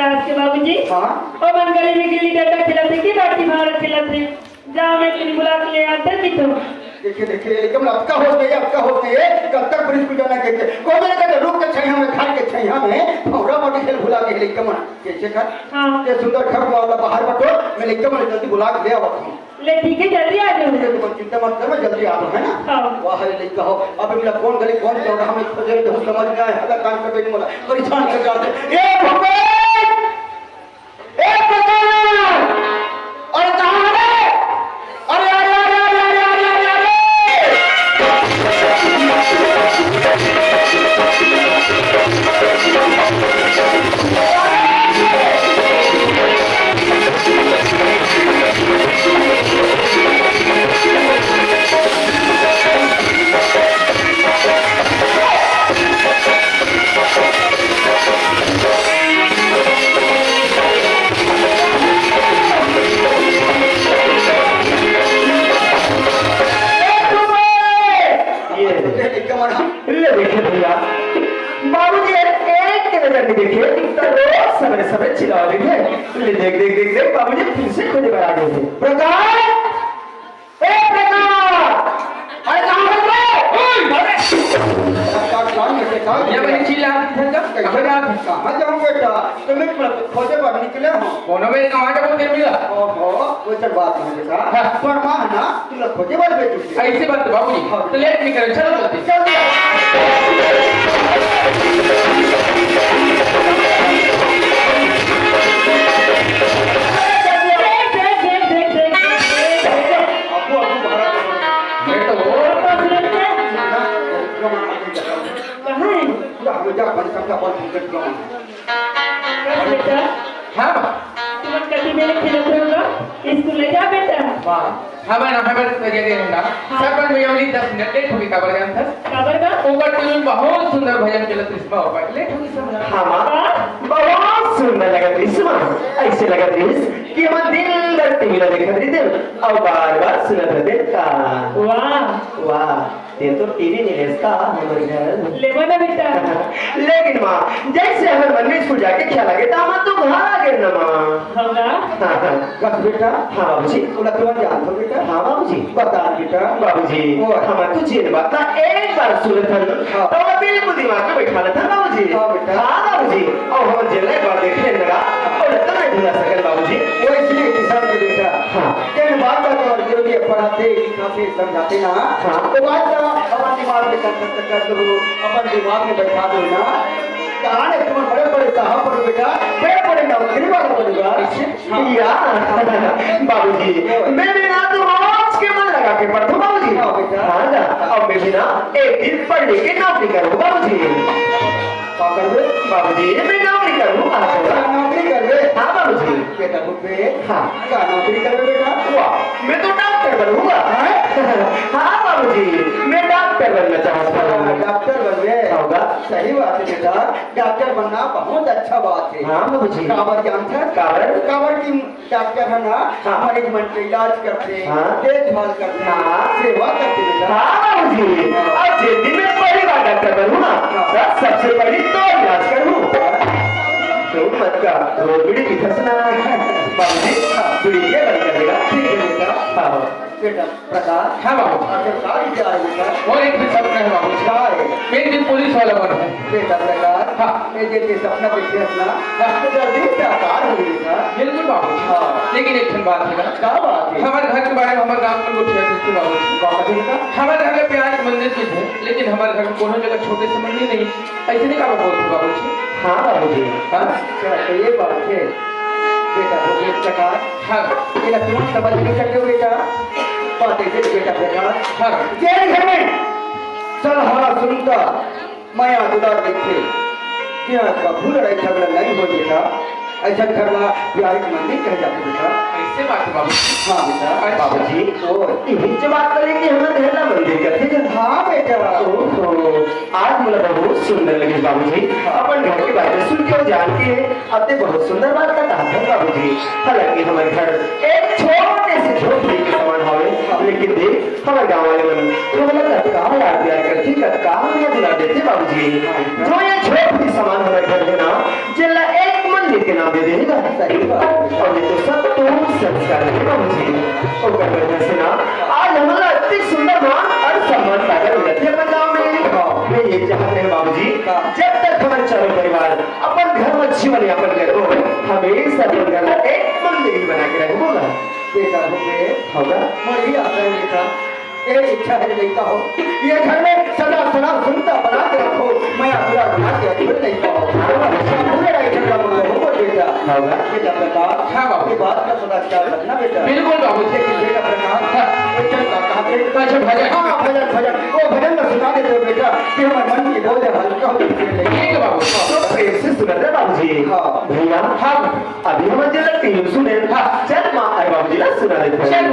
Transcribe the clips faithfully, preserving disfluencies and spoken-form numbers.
आज के बाबूजी, हाँ? ओ मन गली में गिल्ली डंडा खेलत हे कि बाटी भांवरा खेलत हे? जा मैं तेला बुला के ले आथंव। देखिए, देखिए, एकदम अतका होश नहीं है, अतका होश नहीं है। कब तक ब्रिज पूजा ना करके? कोई मेरे कहते, "रुख के छइहां में, खाट के छइहां में, भौंरा बाटी खेल भुला के लइका मन।" कैसे कर? हाँ। ये सुंदर घर वाला बाहर बटोर, मैं लइका मन जल्दी बुला के ले आवत हूँ। ले ठीक है, जल्दी आ जाओ। ठीक है, तुम चिंता मत कर, मैं जल्दी आ रहा हूँ, है ना? हाँ। वाह रे लइका हो, अब मेरा कौन गली कौन चौराहा में खोजे, तो समझ में आए, हला कान कटे नहीं बोला, परेशान कर जाते। ए भूपेश! ए प्रकाश! अरे कहाँ है? अरे, अरे, अरे! ये, ले देखे भैया, बाबूजी एक, एक के नजर नहीं देखे, तो रोज सवेरे सवेरे चिल्ला रहे हैं। ले देख, देख, देख, देख, बाबूजी फिर से खोजे बर आ गए हैं। प्रकाश, ए प्रकाश, अरे कहाँ है रे? ओए, अरे! प्रकाश, कहाँ है बेटा? ये वाली चिल्ला रही है, कहाँ जाऊँ बेटा? तो मैं खोजे बर निकले हूँ। कोनो में कहाँ जाबो तेरे मिला? ओहो, वो सब बात नहीं बेटा। हाँ। पर माँ है ना, तुम लोग खोजे बर भेजू। ऐसी बात तो बाबूजी। हाँ। तो लेट नहीं करे, चलो जल्दी। जल्दी। अबू, अबू, महाराज। मैं तो और कहाँ है? पूरा हमें जा बंद करता, बंद करता। बेटा, हाँ। तुमन कति बेर खेलत रहो गा? स्कूल ले जा बेटा। वाह, हमें ना, हमें तो जगह है ना। हाँ। सर, पर मैं अभी दस मिनट लेट होगी, काबर जानथस? काबर बा? ओकर टीवी में बहुत सुंदर भजन चलत रिहिस बा, ओकर लेट होगी सब। हाँ, माँ, हाँ? बहुत सुंदर लगत रिहिस, माँ। ऐसे लगत रिहिस कि हमन दिन भर टीवी ला देखत रहितेन अउ बार-बार सुनत रहितेन का। वाह। वाह। ते तो टीवी नहीं लेस का हमर घर। लेबो ना बेटा। लेकिन माँ, जैसे हमर मन में स्कूल जाके ख्याल आगे, त हमन तो घर आ गए ना माँ। हाँ ना? हाँ, हाँ। कस बेटा? हाँ बाबूजी। ओला तुरंत जान दो बेटा। हाँ बाबूजी। बता बेटा। बाबूजी, ओए। हमन तो जेन बात ला एक बार सुनत हन, हाँ। तो ओला बिल्कुल दिमाग में बैठा लेथन बाबूजी। हाँ बेटा। हाँ बाबूजी, अउ हमन जेन ला एक बार देख लेन ना, ओला तो नहीं भुला सकन बाबूजी। वो इसलिए किसान के बेटा। हाँ। जेन बात ला तो जो भी पढ़ाते, लिखाते, समझाते ना, हाँ। तो बात ला अपन दिमाग में कर, कर, कर लो, अपन दिमाग में बैठा दो ना। कहाँ ने तुम बड़े बड़े साहब बनो बेटा, बड़े बड़े नौकरी वाला बनो बेटा। अच्छा। हाँ। या, बाबूजी, मैं भी ना तो रोज के मन लगा के पढ़ता हूँ बाबूजी। हाँ बेटा। हाँ ना, अब मैं भी ना एक दिन पढ़ लिख के नौकरी करूँ बाबूजी। का करबे? बाबूजी, मैं नौकरी करूँ, आप बोला। अच्छा, नौकरी करबे? हाँ बाबूजी। बेटा, रुक बे। हाँ। का नौकरी करबे बेटा? वाह, मैं तो डॉक्टर बनूंगा। हैं? हाँ बाबूजी, मैं डॉक्टर बनना चाहता हूँ। डॉक्टर बनबे? होगा। सही बात है बेटा, डॉक्टर बनना बहुत अच्छा बात है। हाँ बाबूजी। काबर जानथस? काबर? काबर कि डॉक्टर है ना, हाँ। मरीज मन के इलाज करथे, हाँ। देखभाल करथे, हाँ। सेवा करथे बेटा। हाँ बाबूजी, अब जिंदगी में पहली बार डॉक्टर बनूं ना, हाँ। तो सबसे पहले तो इलाज करूं। तू मत का, रोज बीड़ी पीथस ना। बाबूजी, हाँ। बीड़ी के बंद कर देगा। ठीक है बेटा। हाँ, हाँ। बेटा, प्रकाश। हाँ बाबू। आखिर का विचार है बेटा? और एक भी सपना है बाबू। का है? मैं एक दिन पुलिस वाला बनूं। बेटा प्रकाश, हाँ। मैं जे, जे सपना देखे हस ना, हाँ। तो जल्दी साकार हो बेटा। बिल्कुल बाबू। हाँ। लेकिन एक ठन बात है ना। का बात है? हमारे घर के बारे में हमारे गांव में लोग कहते थे बाबू। बात है ना? हमारे घर में प्याज मंदिर की है, लेकिन हमारे घर में कोनो जगह छोटे से मंदिर नहीं। ऐसे नहीं काबर बोलते बाबू जी? हाँ बाबू जी। हाँ? अच्छा, तो ये बात है। बेटा, वो एक प्रकार हाँ। ये लक्ष्मण समझ नहीं सकते हो बेटा? बात ऐसे बेटा प्रकाश। हाँ। जेन घर में सलहा सुनता, मया दुलार देखे, यहाँ कभू लड़ाई झगड़ा नहीं हो बेटा। ऐसा घर ला प्यारे के मंदिर कहे जाते बेटा। ऐसे बात है बाबू। हाँ बेटा। अच्छा। बाबूजी, ओए। इही जो बात करे कि हमें घर ला मंदिर करते हैं। हाँ बेटा। ओहो, आज मोला बहुत सुंदर लगे बाबूजी। हाँ। अपन घर के बारे में सुन के और जान के अब ते बहुत सुंदर बात ला कहा था बाबूजी। हालांकि हमारे घर एक छोटे से झोपड़ी के समान हवे, लेकिन देख हमारे गांव वाले मन तो मतलब कतका लाड़ प्यार करथे, कतका मया दुलार देथे बाबूजी। जो ये झोपड़ी समान हमारे घर है ना, जेला एक मन के नाम दे देही ना। सही बात। अउ ये तो सब तो संस्कार हे बाबूजी। ओकर वजह से ना आज हमन ला अतिक सुंदर मान अउ सम्मान पाकर मिलत हे अपन गाँव में। हाँ। मैं ये चाहत हे बाबूजी, हाँ। जब तक हमन चारों परिवार अपन घर में जीवन यापन करबो, हमेशा अपन घर ला एक मंदिर बना के रखबो ना। बेटा हो बे। होगा। मोर भी आशा हे बेटा। ए इच्छा हे लइका हो, ये घर में सदा सदा सुंदर बना के रखो, मैं अधूरा बना के रखो लइका हो। पूरा लइका हो, हो बेटा। हाँ बा। बेटा प्रकाश, हाँ बाबू। ये बात का सदा ख्याल रखना बेटा। बिल्कुल बाबू। लेकिन बेटा प्रकाश, हाँ। भजन का कहा थे? अच्छा, भजन। हाँ, भजन, भजन। वो भजन का सुना देते हो बेटा, कि हमारे मन की बोझ हल्का हो जाए। ठीक है बाबू। तो प्रेम से सुना दे बाबूजी। हाँ। भैया। हाँ। अभी हमन जेला तीनों सुने। हाँ। चल माँ, अरे बाबूजी ला सुना देते हैं। चल।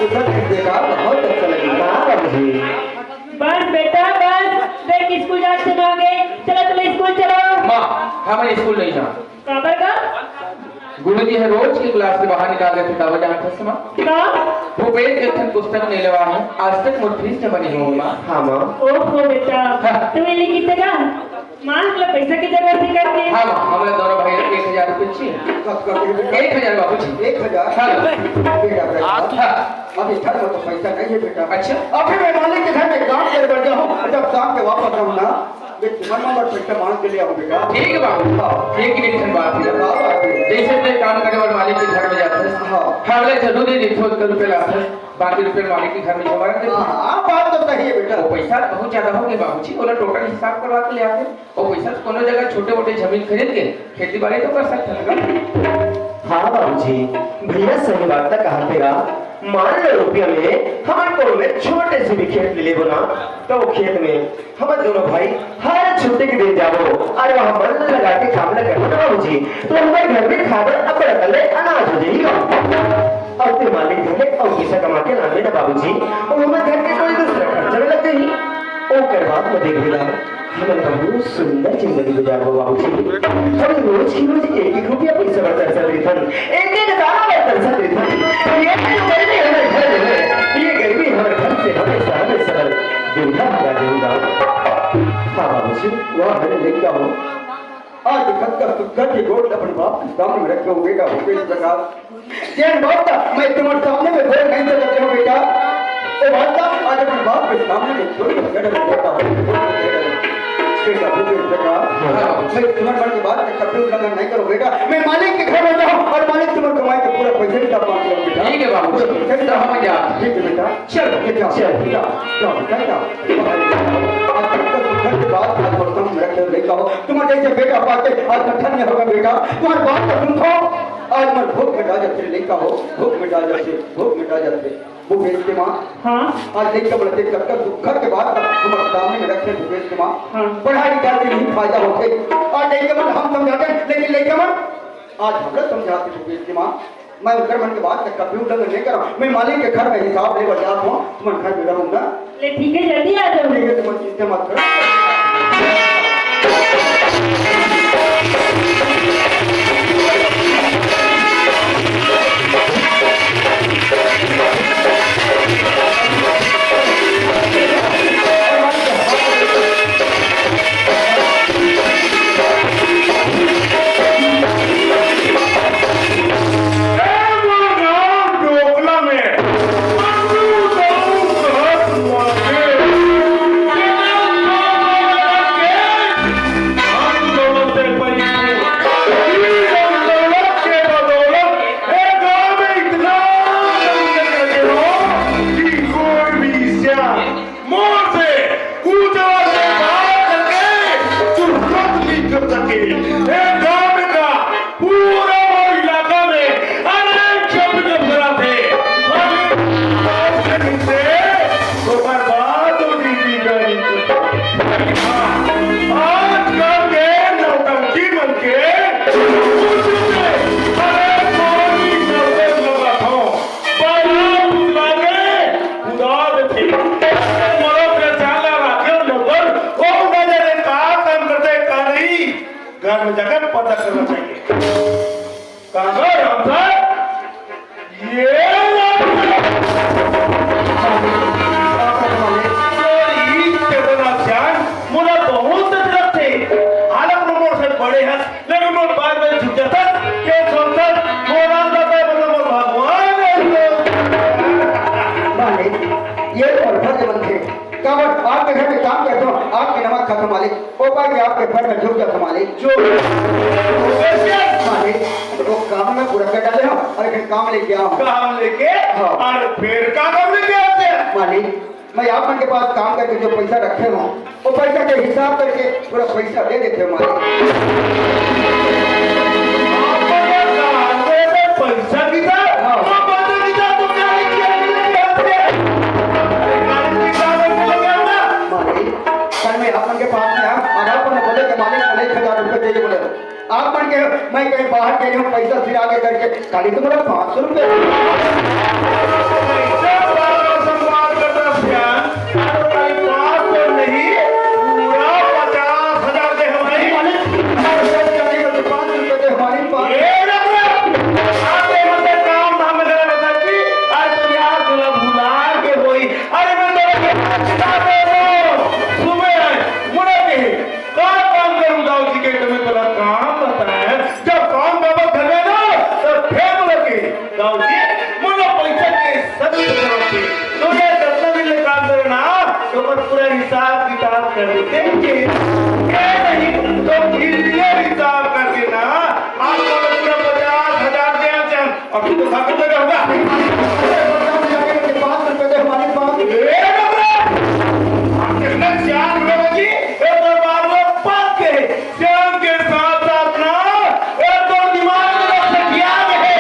बहुत अच्छा लगा। हाँ, बाबूजी। बस बेटा, बस। देख, स्कूल जात से ना गए। चलो, चलो, स्कूल चलो। माँ, हमन स्कूल नहीं जान। काबर का? गुरुजी ह रोज के क्लास के बाहर निकाल देथे, काबर जानत हस माँ? का? भूपेश एक ठन पुस्तक नइ लेवा हे, आज तक मोर फीस जमा नइ होए माँ। हाँ माँ। ओहो बेटा, हाँ। तू ये लिखी थे का? माँ, हमला पैसा के जरूरत हे करके। हाँ माँ, हमला दोनों भाई एक हजार रुपये चाहिए। कब, कब, एक हजार बाबूजी। एक हजार? हाँ। बेटा, बेटा। हाँ। अभी घर में तो पैसा नहीं है बेटा। अच्छा। अभी मैं मालिक के घर में काम करे बर गया हूँ, जब काम के वापस आऊँ ना, मैं तुम्हारे नंबर पैसा मांग के ले आऊँ बेटा। ठीक है बाबू। हाँ। ये की नहीं बात है। क्या बात है? जैसे मैं काम करे बर मालिक के घर में जाते हैं। हाँ। हाँ, बोले जरूरी नहीं, थोड़ा रुपये लाते हैं, बाकी रुपये मालिक के घर में जमा रख देते हैं। हाँ, हाँ, बात तो सही है बेटा। वो पैसा बहुत ज्यादा हो गया बाबूजी, बोला टोटल हिसाब करवा के ले आते हैं। वो पैसा तो कोनो जगह छोटे मोटे जमीन खरीद के खेती बाड़ी तो कर सकते हैं ना। हाँ बाबूजी, भैया सही बात तो कहा तेरा। मान लो रुपया में हमन कोनो में छोटे से भी खेत ले लेबो ना, तो वो खेत में हमन दोनों भाई हर छुट्टी के दिन जाबो और वहाँ मन लगा के काम ल करबो ना बाबूजी, तो हमारे घर में खाए बर अब्बड़ अकन ले अनाज हो जाही। और ते मालिक घर ले अउ पैसा कमा के लाबे ना बाबूजी, और हमारे घर के कोई दूसरा खर्चा में लग जाही। ओकर बाद में देख बेटा, हमन बहुत सुंदर जिंदगी गुजारबो बाबूजी। हम रोज की रोज एक एक रुपया पैसा बर तरसत रहिथन, एक एक दाना बर तरसत रहिथन। ये जो गर्मी हमर घर में है, ये गर्मी हमर घर से हमेशा, हमेशा बर दूर भगा देही। हाँ बाबूजी। वाह मेरे लइका हो, आज खत का सुग्घर के गोठ अपन बाप के सामने में रखे हो बेटा भूपेश प्रकाश। जेन बात ला मैं तुम्हारे सामने में बोल नहीं सकते हो बेटा। ओ बात ला आज अपने बाप के सामने में बोल कर बेटा। बेटा, बेटा, बेटा, मैं तुम्हारे मन की बात का कभी उल्लंघन नहीं करूँ बेटा। मैं मालिक के घर में जाऊँ और मालिक तुम्हारे कमाई के पूरा पैसे भी मांग लो बेटा। ठीक है बाबू, पूरा पैसे भी तो हम जा। ठीक है बेटा। चल, ये जाओ, चल। जाओ, जाओ, बेटा, जाओ। आज तक तो घर के बात आज बर्तन में रखे हो, नहीं कहो। तुम्हारे जैसे बेटा पाके आज मैं धन्य हो गया बेटा। तुम्हारे बात का सुन आज मैं भूख मिटा जाते, नहीं कहो, भूख मिटा जाते, भूख मिटा जाते। भूपेश के माँ। हाँ। आज लइका मन ला कतका सुग्घर के बात हमर सामने में रखे भूपेश के माँ। हाँ। पढ़ाई लिखाई से यही फायदा होथे। आज लइका मन हम समझाते, लेकिन लइका मन आज हमरा समझाते भूपेश के माँ। मैं उनकर मन के बात ला कभी उल्लंघन नहीं करूँ। मैं मालिक के घर में हिसाब ले बर जात हूँ, तुम्हारे घर में रहूंगा। ले ठीक है, जल्दी आ जाओ। ठीक है, तुम चिंता मत करो। में जाकर पता करना चाहिए। काबर रामधन, ये तेरे ना जान, मोला बहुत दिक्कत थे। हालत में मोर से बड़े हस, लेकिन मोर बात में झुक जाता, क्यों सोचता, मोर राम दाता मतलब मोर भगवान है। मालिक, ये तो अद्भुत बनथे। काबर आपके घर में काम करता हूँ, आपके नमक खाता हूँ मालिक। ओ पाए कि आपके पैर में झुक जाता हूँ मालिक। जो मालिक, वो काम में पूरा कर डाले हूँ और फिर काम लेके आऊँ। काम लेके? हाँ। और फिर का काम लेके आते हैं? मालिक, मैं आप मन के पास काम करके जो पैसा रखे हूँ, वो पैसा के हिसाब करके पूरा पैसा दे देते हूँ मालिक। आप मन का काम है तो पैसा की जाए, हाँ। तो पैसा की जाए तो क्या है, क्या है, क्या है? मालिक, कल मैं आप मन के पास में आया और आप मन बोले कि मालिक, एक हजार रुपये चाहिए बोले। आप मन के, मैं कहीं बाहर गए हूँ, पैसा फिर आगे करके, खाली तुम्हारा पाँच सौ रुपये। पैसा बारह संवाद करता सियान, खाली पाँच सौ नहीं, पूरा पचास हजार दे हमारी। मालिक, पाँच रुपये दे हमारी, पाँच। ये रख ले। आप ये मतलब काम धाम में करे बता कि आज तुम यार तुला भुला के होई। अरे मैं तो सुबह आए, मुड़ा के का काम करूं दाऊ जी के, तुम्हें तोला काम बताए। जब काम बाबा करे ना, तो फेर बोला के, दाऊ जी, मोला पैसा के सब जरूरत है। तो ये जितना दिन ले काम करे ना, तो पर पूरा हिसाब किताब कर देते हैं। ये नहीं, तो फिर ये हिसाब करके ना, आप लोग पूरा पचास हजार देना चाहें। अब तू तो खत्म लगा होगा। पाँच रुपए दे हमारे पास। ए, बाबा! आप कितना चार रुपए की? ए, दरबार में पाँच के। श्याम के साथ साथ ना, ए, तो दिमाग में रख, ज्ञान है।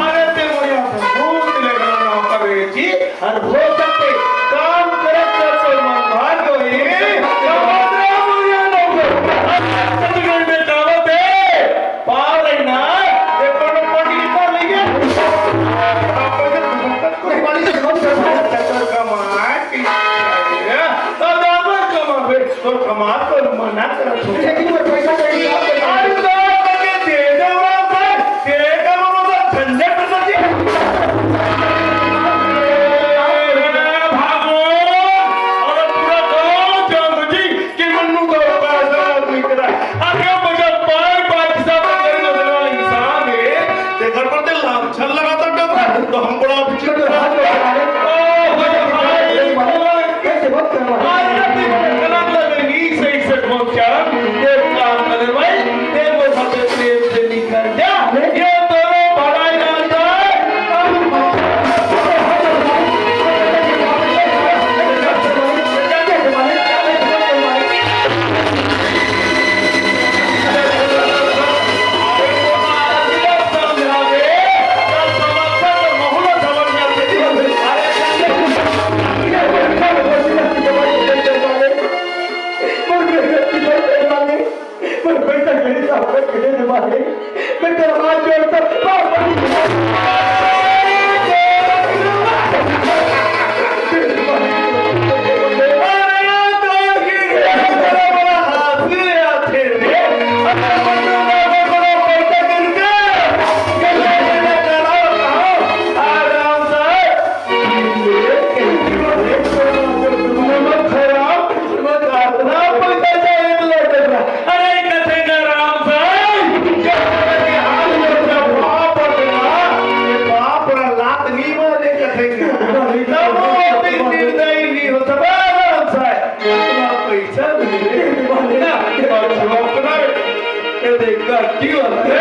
अरे ते मोर यहाँ से भूत ले गया ना करे जी। अरे हो सकते काम करत करत मन भाग गई। कमात रहा मोर यहाँ नौकर। आज छत्तीसगढ़ में कहावत है, पाव रही ना, ये कोनो पढ़ी लिखा नहीं है। आप को ये भूत को नहीं वाली से कौन सा चक्कर कमाए? तो दामन कमावे, तो कमा तो मना करत हो। लेकिन वो पैसा का हिसाब से आज तो करके दे दे रहा था, तेरे का वो तो झंझट कर दिया। भागो, और पूरा गांव जान जी कि मन्नू का पैसा निकला। अरे बजा पाए, पाए, किसान है, तेरे घर पर ते लाम छल लगाता डबरा, तो हम बड़ा पीछे तो हाथ लगा रहे। ओ, भाई, भाई, भाई, कैसे बात कर रहा है? भाई, अभी गलत लग रही, सही से पहुंचा। ये काम करे भाई, ये वो सबसे प्रेम से निकल जा। ये दोनों बड़ा ही जानता है। अरे कथे ना राम साईं, बाप रे ना, ये बाप रे लात नहीं मारे कथे ना। तब वो दिन निर्दयी नहीं हो सकता राम साईं। इतना पैसा नहीं है। और जो अपना ये देख गलती होता है।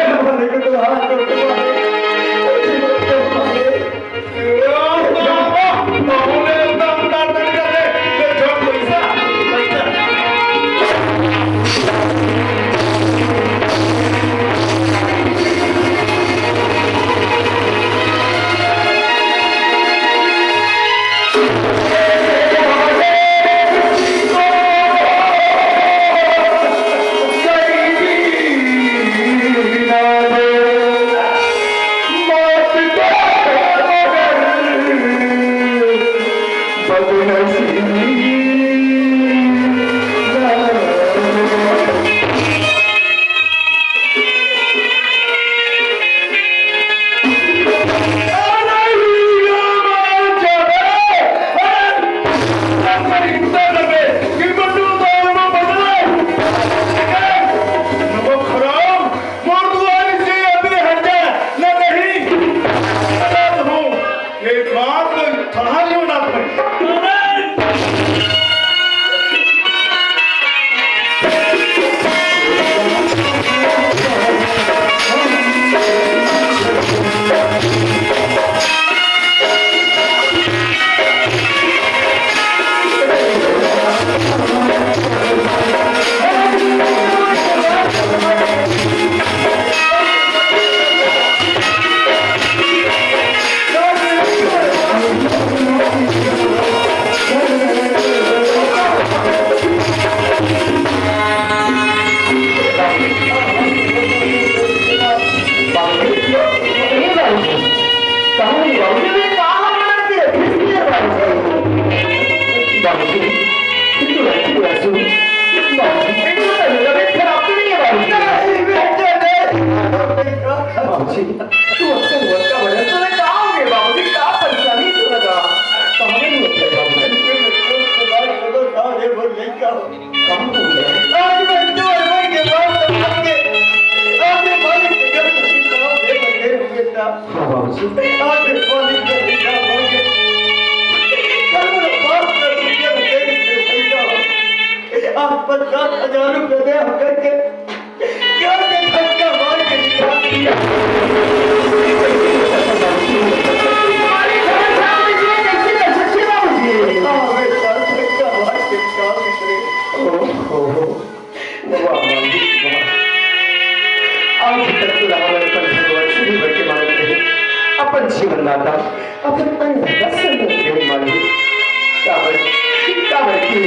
आज मैं तो मर के बाद तो आपके, आपके मालिक के घर में शिकायत दे बंदे हूँ बेटा। हाँ बाबूजी। आपके मालिक के घर में शिकायत दे बंदे हूँ बेटा। आज पचास हजार रुपए दे हम करके घर के धक्का मार के निकाल दिया। हाँ बेटा, धक्का मार के निकाल दिया। ओहो, वाह मालिक, वाह। आज तक तो रावण अपन भगवान से भी बढ़ के मानत रहे, अपन जीवनदाता, अपन अन्नदाता संत देव मालिक। काबर, काबर की,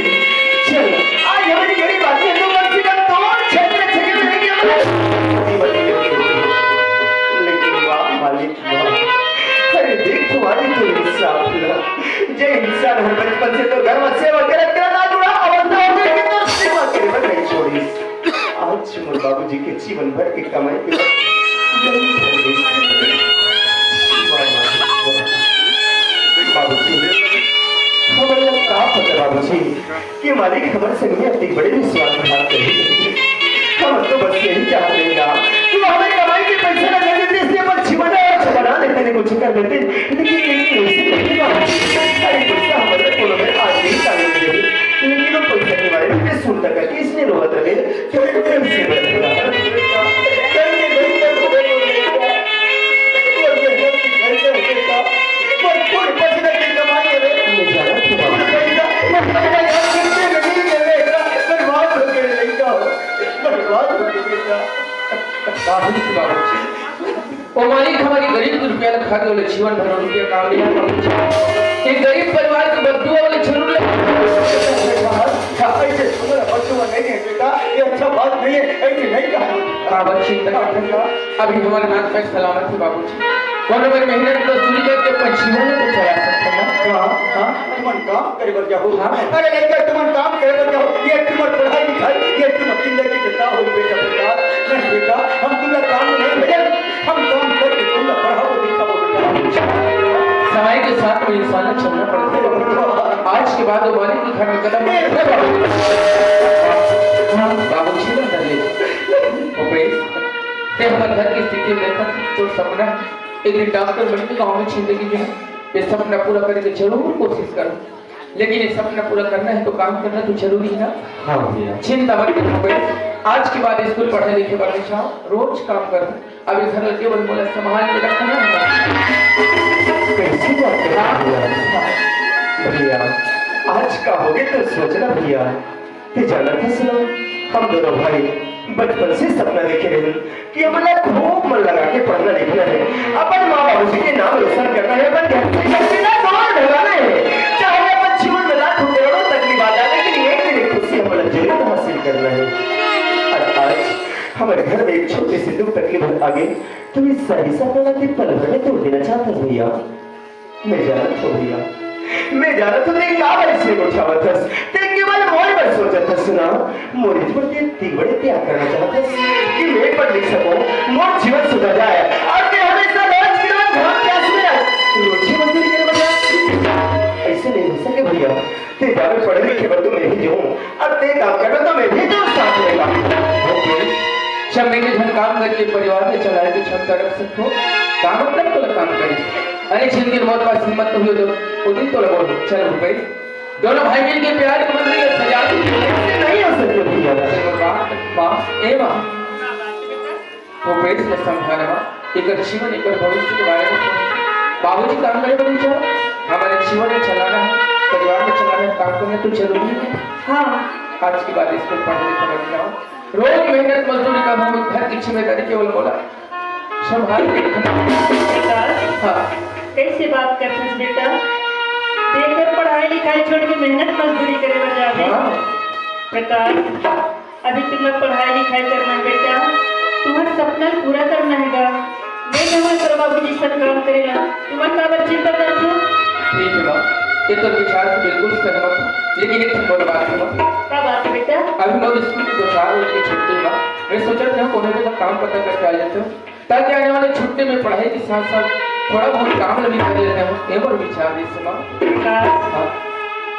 चल, आज हमारी गरीब आदमी तो कम से कम दो छत्र छत्र में लेके हमारे जीवन के लिए। लेकिन वाह मालिक, अरे देख, तुम्हारी तो इंसाफ ना। जे इंसान हर बचपन से तो घर में सेवा करत करत आज बूढ़ा अवस्था हो गई कि तोर सेवा करे बर नहीं छोड़िस। आज मोर बाबूजी के जीवन भर के कमाई के यही कर दे। वाह, वाह, वाह। बाबूजी, हमर ला का पता बाबूजी, कि मालिक हमर संग में अति बड़े विश्वासघात करी। हम तो बस यही चाहत रहेगा कि वो हमें कमाई के पैसे ना दे देते, इसलिए अपन जीवन में अच्छा बना लेते, नहीं कुछ कर लेते। लेकिन, लेकिन ऐसे नहीं बाबूजी। अरे पैसा हमारे कोनो में आज नहीं चाहिए, लेकिन वो पैसा के बारे में सुनता करके इसने रोवत रहे। ओ मालिक, हमारी गरीब रुपया ल खा के ओले जीवन भर रुपया काम नहीं आता। ये गरीब परिवार के बदुआ वाले जरूर ले। ऐसे तुम्हारा बदुआ नहीं है बेटा, ये अच्छा बात नहीं है, ऐसे नहीं कहा। बाबा चिंता मत करो, अभी हमारे हाथ पैर सलामत है बाबूजी। कोनो मेरी मेहनत मजदूरी करके अपन जीवन में तो चला सकते हैं। हाँ, हाँ, तुमन काम करे बर जाओ। हाँ। अरे लइका, तुमन काम करे बर जाओ, ये तुमन पढ़ाई लिखाई, ये तुमन जिंदगी के का होई बेटा, बेटा? नहीं बेटा, हम तुमला काम में नहीं भेजन, हम काम करके तुमला पढ़ाओ लिखाओ बेटा। समय के साथ में इंसान चलना पड़ता है। आज के बाद वो मालिक के घर में कदम मत रखो। हाँ, बाबूजी ने कर ले। भूपेश, ते हमर घर की स्थिति देखत, जो सपना एक दिन डॉक्टर बन के गाँव में जिंदगी में ये सपना पूरा करने की जरूर कोशिश करो, लेकिन ये सपना पूरा करना है तो काम करना तो जरूरी है ना। हाँ भैया। चिंता मत करो भूपेश, आज के बाद स्कूल पढ़े लिखे बर नहीं जाओ, रोज काम करो। अभी घर लगे बोल बोला संभाल के रखना है। कैसी बात कर रहे हो भैया? भैया, आज का हो गया तो सोचना भैया। ते जानत हस ना, हम दोनों भाई बचपन से सपना देखे रहे कि हमला खूब मन लगा के पढ़ना लिखना है, अपन माँ बाबूजी के नाम रोशन करना है, अपन घर से घर के ना कमाल ढलाना है, चाहे अपन जीवन में लाखों करोड़ों तकलीफ आ जाए, लेकिन एक दिन एक खुशी हमला जरूर हासिल करना है। और आज हमारे घर में एक छोटे से दुख तकलीफ आ गई, तो ये सारी सपना के पल भर में तोड़ देना चाहता हूँ भैया। मैं जानत हूँ भैया, मैं जानत हूँ, ते काबर इसे उठावत हस, ते केवल मोर बर सोचत हस ना, मोर बर ते इतनी बड़े त्याग करना चाहत हस कि मैं पढ़ लिख सकूँ, मोर जीवन सुधर जाए, और ते हमेशा रोज के रोज घाम प्यास में रोजी मजदूरी करे बर जाए। ऐसे नहीं हो सके भैया, ते जावे पढ़े लिखे बर तो मैं ही जाऊँ, और ते काम करना तो मैं भी तो साथ में काम। जब मैं धन काम करके परिवार में चलाए की क्षमता रख सकूँ, काम मतलब तो काम करी। अरे जिन दिन मोर पास हिम्मत तो हुई, तो वो दिन तो लगो, चल रुपए। दोनों भाई मिल के प्यार के मंदिर का सजा दी। ऐसे नहीं हो सकते भैया। अरे माँ, माँ, ए माँ। वो बेस ने समझाना माँ, एकर जीवन, एकर भविष्य के बारे में सोच। बाबूजी काम करे बनी जाओ, हमारे जीवन में चलाना है, परिवार में चलाना है, काम करना तो जरूरी है। हाँ। आज के बाद स्कूल पढ़ने समझ जाओ। रोज मेहनत मजदूरी का हम घर की जिम्मेदारी केवल बोला संभाल के रखना। बेटा, हाँ। कैसे बात करथस बेटा? बेटा पढ़ाई लिखाई छोड़ के मेहनत मजदूरी करे बर जाबे। हाँ। प्रकाश, अभी तुम्हें पढ़ाई लिखाई करना है बेटा, तुम्हारा सपना पूरा करना है गा। मैं कहूँ तोर बाबूजी सब काम करेला, तुम्हारा काबर चिंता करथो? ठीक है माँ, ये तो विचार से बिल्कुल सहमत हूँ, लेकिन एक ठो बात है माँ। का बात है बेटा? अभी मोर स्कूल के दो चार रोज की छुट्टी माँ, मैं सोचत हूँ कोनो जगह काम पता करके आ जाते हूँ, ताकि आने वाले छुट्टी में पढ़ाई के साथ साथ थोड़ा बहुत काम भी कर लेते हूँ। ये मोर विचार है इस माँ। विकास, हाँ।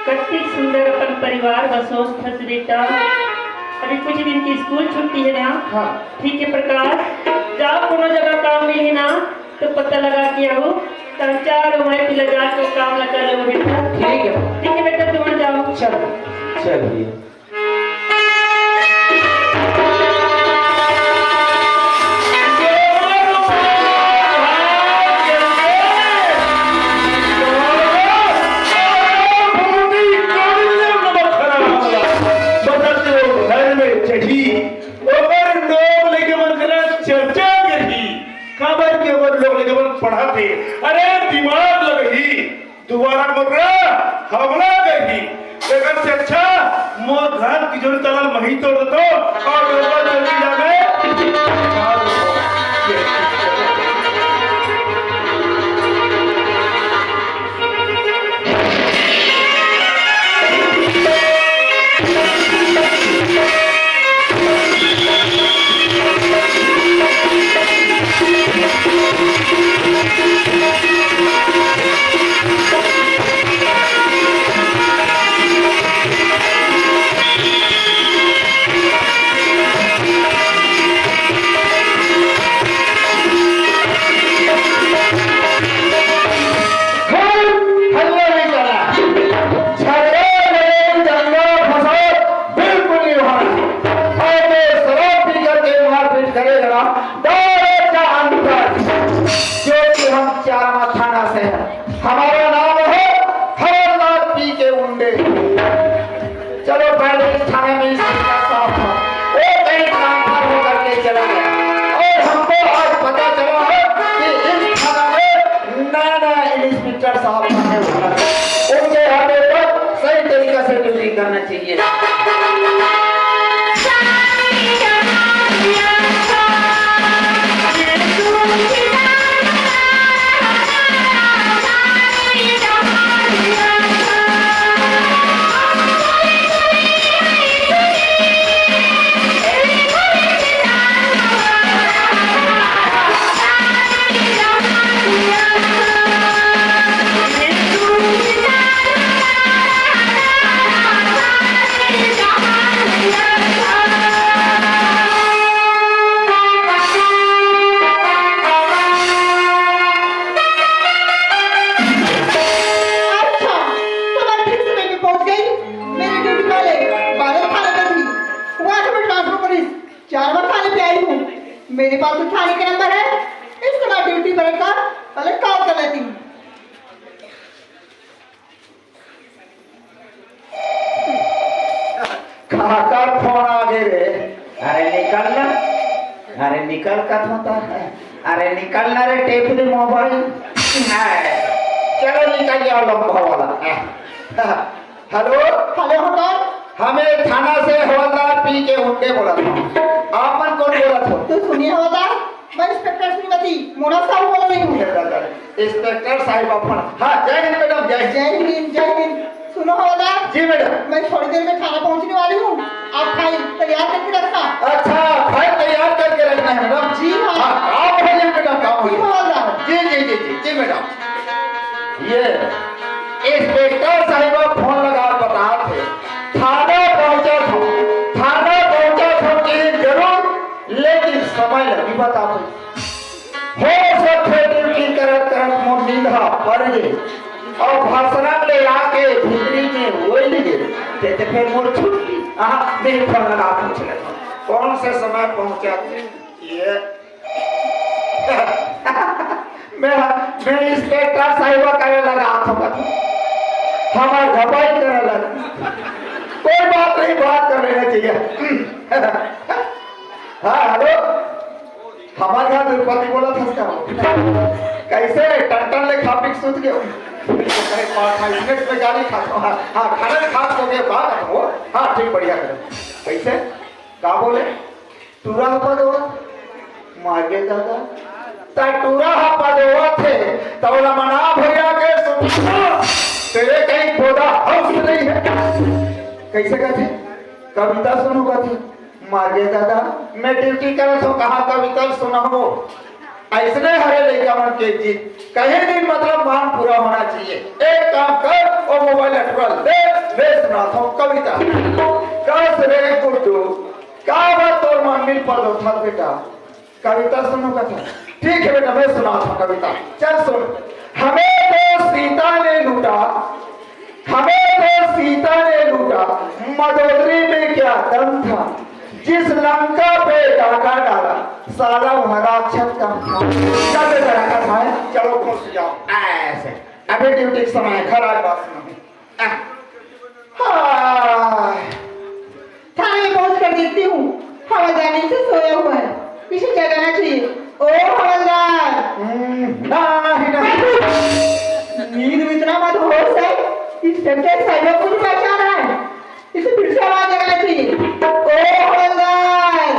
कतिक सुंदर अपन परिवार बसोस थस बेटा। अभी कुछ दिन की स्कूल छुट्टी है ना? हाँ। ठीक है प्रकाश, जाओ कोनो जगह काम मिलही ना तो पता लगा के आऊ, तब चारों मैं पिला जाके वो काम ला कर लेबो बेटा। ठीक है। ठीक है बेटा, तुम जाओ। चल, चल भैया। बदलते हो घर में चढ़ी, ओकर लोग लेके मन करा चर्चा करही, काबर के ओकर लोग लेके मन पढ़ाथे। अरे दिमाग लगही, दोबारा मोर करा हमला करही। एकर से अच्छा मोर घर की जोड़ी ताला मही तोड़ देतो और डोबा जल्दी जावे। हल्ला नहीं करना, झगड़ा नहीं, दंगा फसाद बिल्कुल नहीं होना। और जो शराब पी करके मारपीट करेगा ना, डायरेक्ट का अंतर, जो कि हम चारामा थाना से हैं। हमारा नाम है हवलदार पी के उंडे। चलो, पहले इस थाने में इस चीज का साफ था, वो कहीं ट्रांसफर होकर के चला गया और हमको आज पता चला है कि इस थाना में नया नया इंस्पेक्टर साहब आने वाला है। उनके आने पर सही तरीका से ड्यूटी करना चाहिए। अच्छा, तो मैं ठीक समय पे पहुंच गई। मेरे ड्यूटी वाले बालक थाने पे थी, वहां से मैं ट्रांसफर करी, चारामा थाने पे आई हूँ। मेरे पास तो थाने का नंबर है, इसके बाद ड्यूटी पर का पहले कॉल कर लेती हूँ। काकर फोन आ गे रे? अरे निकल ना, अरे निकल कथों त, अरे निकल ना रे, टेप दे मोबाइल। चलो निकल जाओ लंबा वाला। हेलो। हेलो, हवलदार। हमें थाना से हवलदार पी के उंडे बोलत हूँ। आपन कोन बोलत हो? तो सुनिए हवलदार, मैं इंस्पेक्टर श्रीमती मोना साहू बोल रही हूँ। इंस्पेक्टर साहिबा फोन। हाँ, जय हिंद मैडम, जय हिंद। जय हिंद, जय हिंद। सुनो हवलदार। जी मैडम। मैं थोड़ी देर में थाना पहुंचने वाली हूँ, आप फाइल तैयार करके रखना। अच्छा, फाइल तैयार करके रखना है मैडम। जी हाँ। हाँ, काम हो जाए मैडम, काम हो जी जाए। हवलदार। जी, जी, जी, जी, जी मैडम। ये इंस्पेक्टर साहिबा फोन लगा बतात हे, थाना पहुंचा था, थाना पहुंचा था कि जरूर, लेकिन समय लगी बतात हे। हो सकथे ड्यूटी करत करत मोर नींद ह पर गे अउ भाषण ले आके भीतरी में ओइल गे, ते, ते फिर मोर छुट्टी। आहा, मैं फोन लगा पूछ लेता हूँ, कौन से समय पहुंचा ये? मैं, मैं इंस्पेक्टर साहिबा करे लगा, आप समझ, हमार घपाई करे लगा। कोई बात नहीं, बात कर लेना चाहिए। हाँ, हेलो, हमारे यहाँ तिरुपति बोला था इसका। कैसे टन टन ले खा पी के सुत गए? अरे, पाँच, पाँच मिनट में गाली खा, हाँ, हाँ, खाना भी खा सो गए, बात हो। हाँ, ठीक, बढ़िया करो। कैसे? का बोले? टूरा ह पदोवत, मार गे दादा। त टूरा ह पदोवत हे, त ओला मना भैया के सुनना, तेरे कहीं खोदा हाउस नहीं है। कैसे कहते? कविता सुनो कहते, मार गे दादा, मैं ड्यूटी करत हो, कहाँ कविता सुनाबो? ऐसने हरे लइका मन के जिद, कहीं भी मतलब मांग पूरा होना चाहिए। एक काम कर, वो मोबाइल अटकल दे, मैं सुनात हँव कविता। कस रे गुड्डू, का बात तोर मन मिल पलो था बेटा? कविता सुनो कथा। ठीक है बेटा, मैं सुनात हँव कविता। चल सुन। हमें तो सीता ने लूटा, हमें तो सीता ने लूटा, मंदोदरी में क्या दम था? जिस लंका पे डाका डाला, साला वह राक्षस कम था। चल बेटा, कथा है, चलो खुश जाओ। ऐसे, अभी ड्यूटी के समय है, घर आए बात सुनो। आ, हाँ। थाने में पहुंच कर देखती हूँ, हवलदार नींद से सोया हुआ है, इसे जगाना चाहिए। ओ हवलदार। हम्म, ना, ही ना। नींद में इतना मत होश है, इंस्पेक्टर साहब को नहीं पहचान रहा है, इसे फिर से आवाज लगाना चाहिए। ओ हवलदार।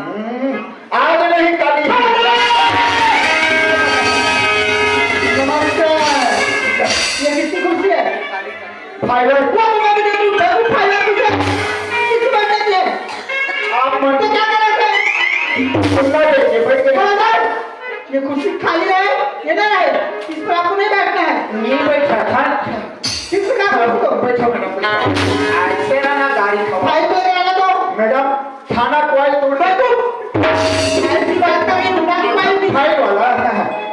हम्म, आज नहीं, काली। नमस्कार। ये किसकी कुर्सी है? फाइबर। वो तो मैं भी देखूं, देखूं फाइबर कुर्सी। किसकी बैठक है? आप मत तो क्या कर रहे थे? सुनना चाहिए, बैठ के। हवलदार, ये कुर्सी खाली है, ये ना रहे, इस पर आपको नहीं बैठना है। नहीं बैठा था। किस प्रकार से आपको? बैठो मैडम, बैठो। ऐसे ना, ना गाड़ी खाओ। फाइल तो लेना तो। मैडम, थाना क्वाइल तोड़ दे। बैठो। ऐसी बात करें, उठा के फाइल दी। फाइल वाला?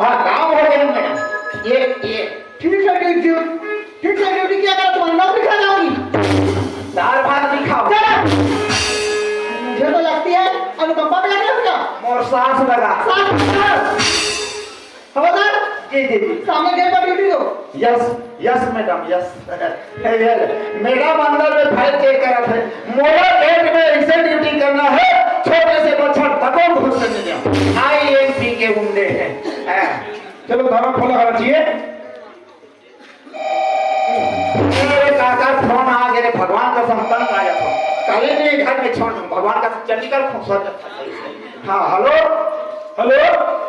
हाँ, काम हो गया मैडम। ये, ये। ठीक है, ठीक है। ठीक है, ड्यूटी किया कर तुम्हारी नौकरी खा जाओगी। दाल भात नहीं खाओ। चलो। मुझे तो लगती है अनुकंपा भी लग रही है क्या? मोर सांस लगा। सांस लगा। हवलदार, जी, जी, जी। सामने गेट पर ड्यूटी दो। Yes, yes madam, yes. Madam अंदर में फाइल चेक करत हे। मोला गेट में ऐसे ड्यूटी करना है, छोटे से बच्चा तको घुस नहीं दिया। आई एम पी के उंडे हैं। हाँ। चलो, थाना खोला होना चाहिए। अरे काका, फोन आ गए रे, भगवान कसम तंग आ जाता हूँ। काले नहीं घर में छोड़ दूँ, भगवान कसम चल निकल, खूब सर। हाँ, हेलो, हेलो।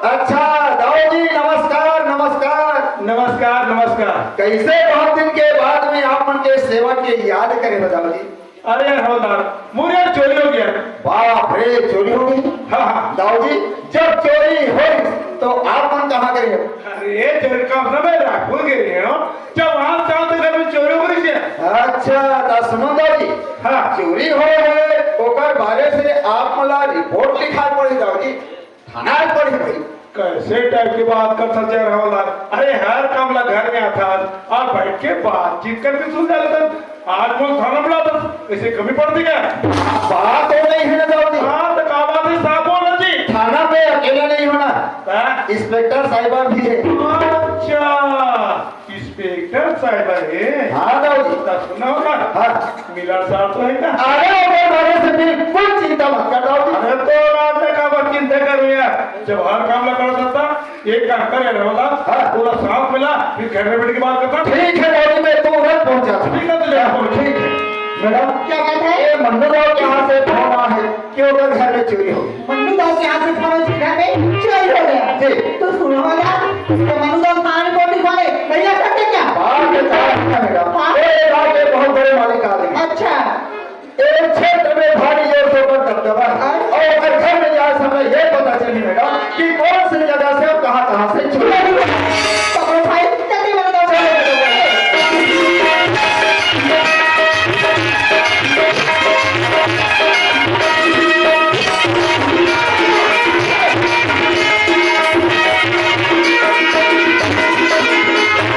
अच्छा, दाऊ जी, नमस्कार, नमस्कार। नमस्कार, नमस्कार। कैसे बहुत दिन के बाद में आप मन के सेवा के याद करे हो, दाऊ जी? अरे यार हवलदार, मोर यार चोरी हो गया। बाप रे, चोरी हो गई? हाँ, हाँ। दाऊ जी, जब चोरी होई तो आप मन कहाँ गए हो? अरे, चोरी का अपना मैं राखपुर गए रहे हो। जब वहाँ चांद घर में चोरी हो गई थी। अच्छा, तो सुनो दाऊ जी। हाँ। चोरी हो है, ओकर बारे से आप मला रिपोर्ट लिखा पड़ी दाऊ जी। थाना पड़ी भाई। कैसे टाइप की बात कर सकते हैं हवलदार? अरे हर काम ला घर में आता है, आप बैठ के बातचीत करके सुन जाते हैं। आज वो थाना बुला था, इसे कमी पड़ती क्या? बात तो नहीं है ना दाऊ जी। हाँ, तो का बात है साहब, बोल ना जी। थाना पे अकेला नहीं होना, हाँ। इंस्पेक्टर साहिबा भी है। अच्छा, इंस्पेक्टर साहिबा है। हाँ दाऊ जी। तो सुना होगा। हाँ। मिलर साहब तो है ना? अरे ओकर बारे से बिल्कुल चिंता मत कर दाऊ जी। अरे तो रात में का बात चिंता कर रही है? जब हर काम ला करत रहता, एक काम करे रहो ना, हाँ। पूरा साथ मिला, फिर घर में बैठ के बात करता। ठीक है दाऊ जी, मैं तुरंत पहुंच जाता हूँ। ठीक है, तो जाओ। ठीक है। मैडम, क्या बात है? ये मन्नू दाऊ के यहाँ से फोन आ है कि उधर घर में चोरी हो गई। मन्नू दाऊ के यहाँ से फोन, उसके घर में चोरी हो गया। जी। तो सुनो ना, तो मन्नू दाऊ थाना रिपोर्ट लिखवाने नहीं आ सकते क्या? बात ये चाहती है मैडम। हाँ। ये बात ये बहुत बड़े मालिक आ गए। अच्छा। एक क्षेत्र में भारी जोर से ऊपर दबदबा है। हाँ। और हर घर में जाए समय ये पता चली मैडम कि कौन सी जगह से और कहाँ कहाँ से चोरी हुई। पकड़ो भाई, जल्दी बोलो। चलो, चलो, चलो।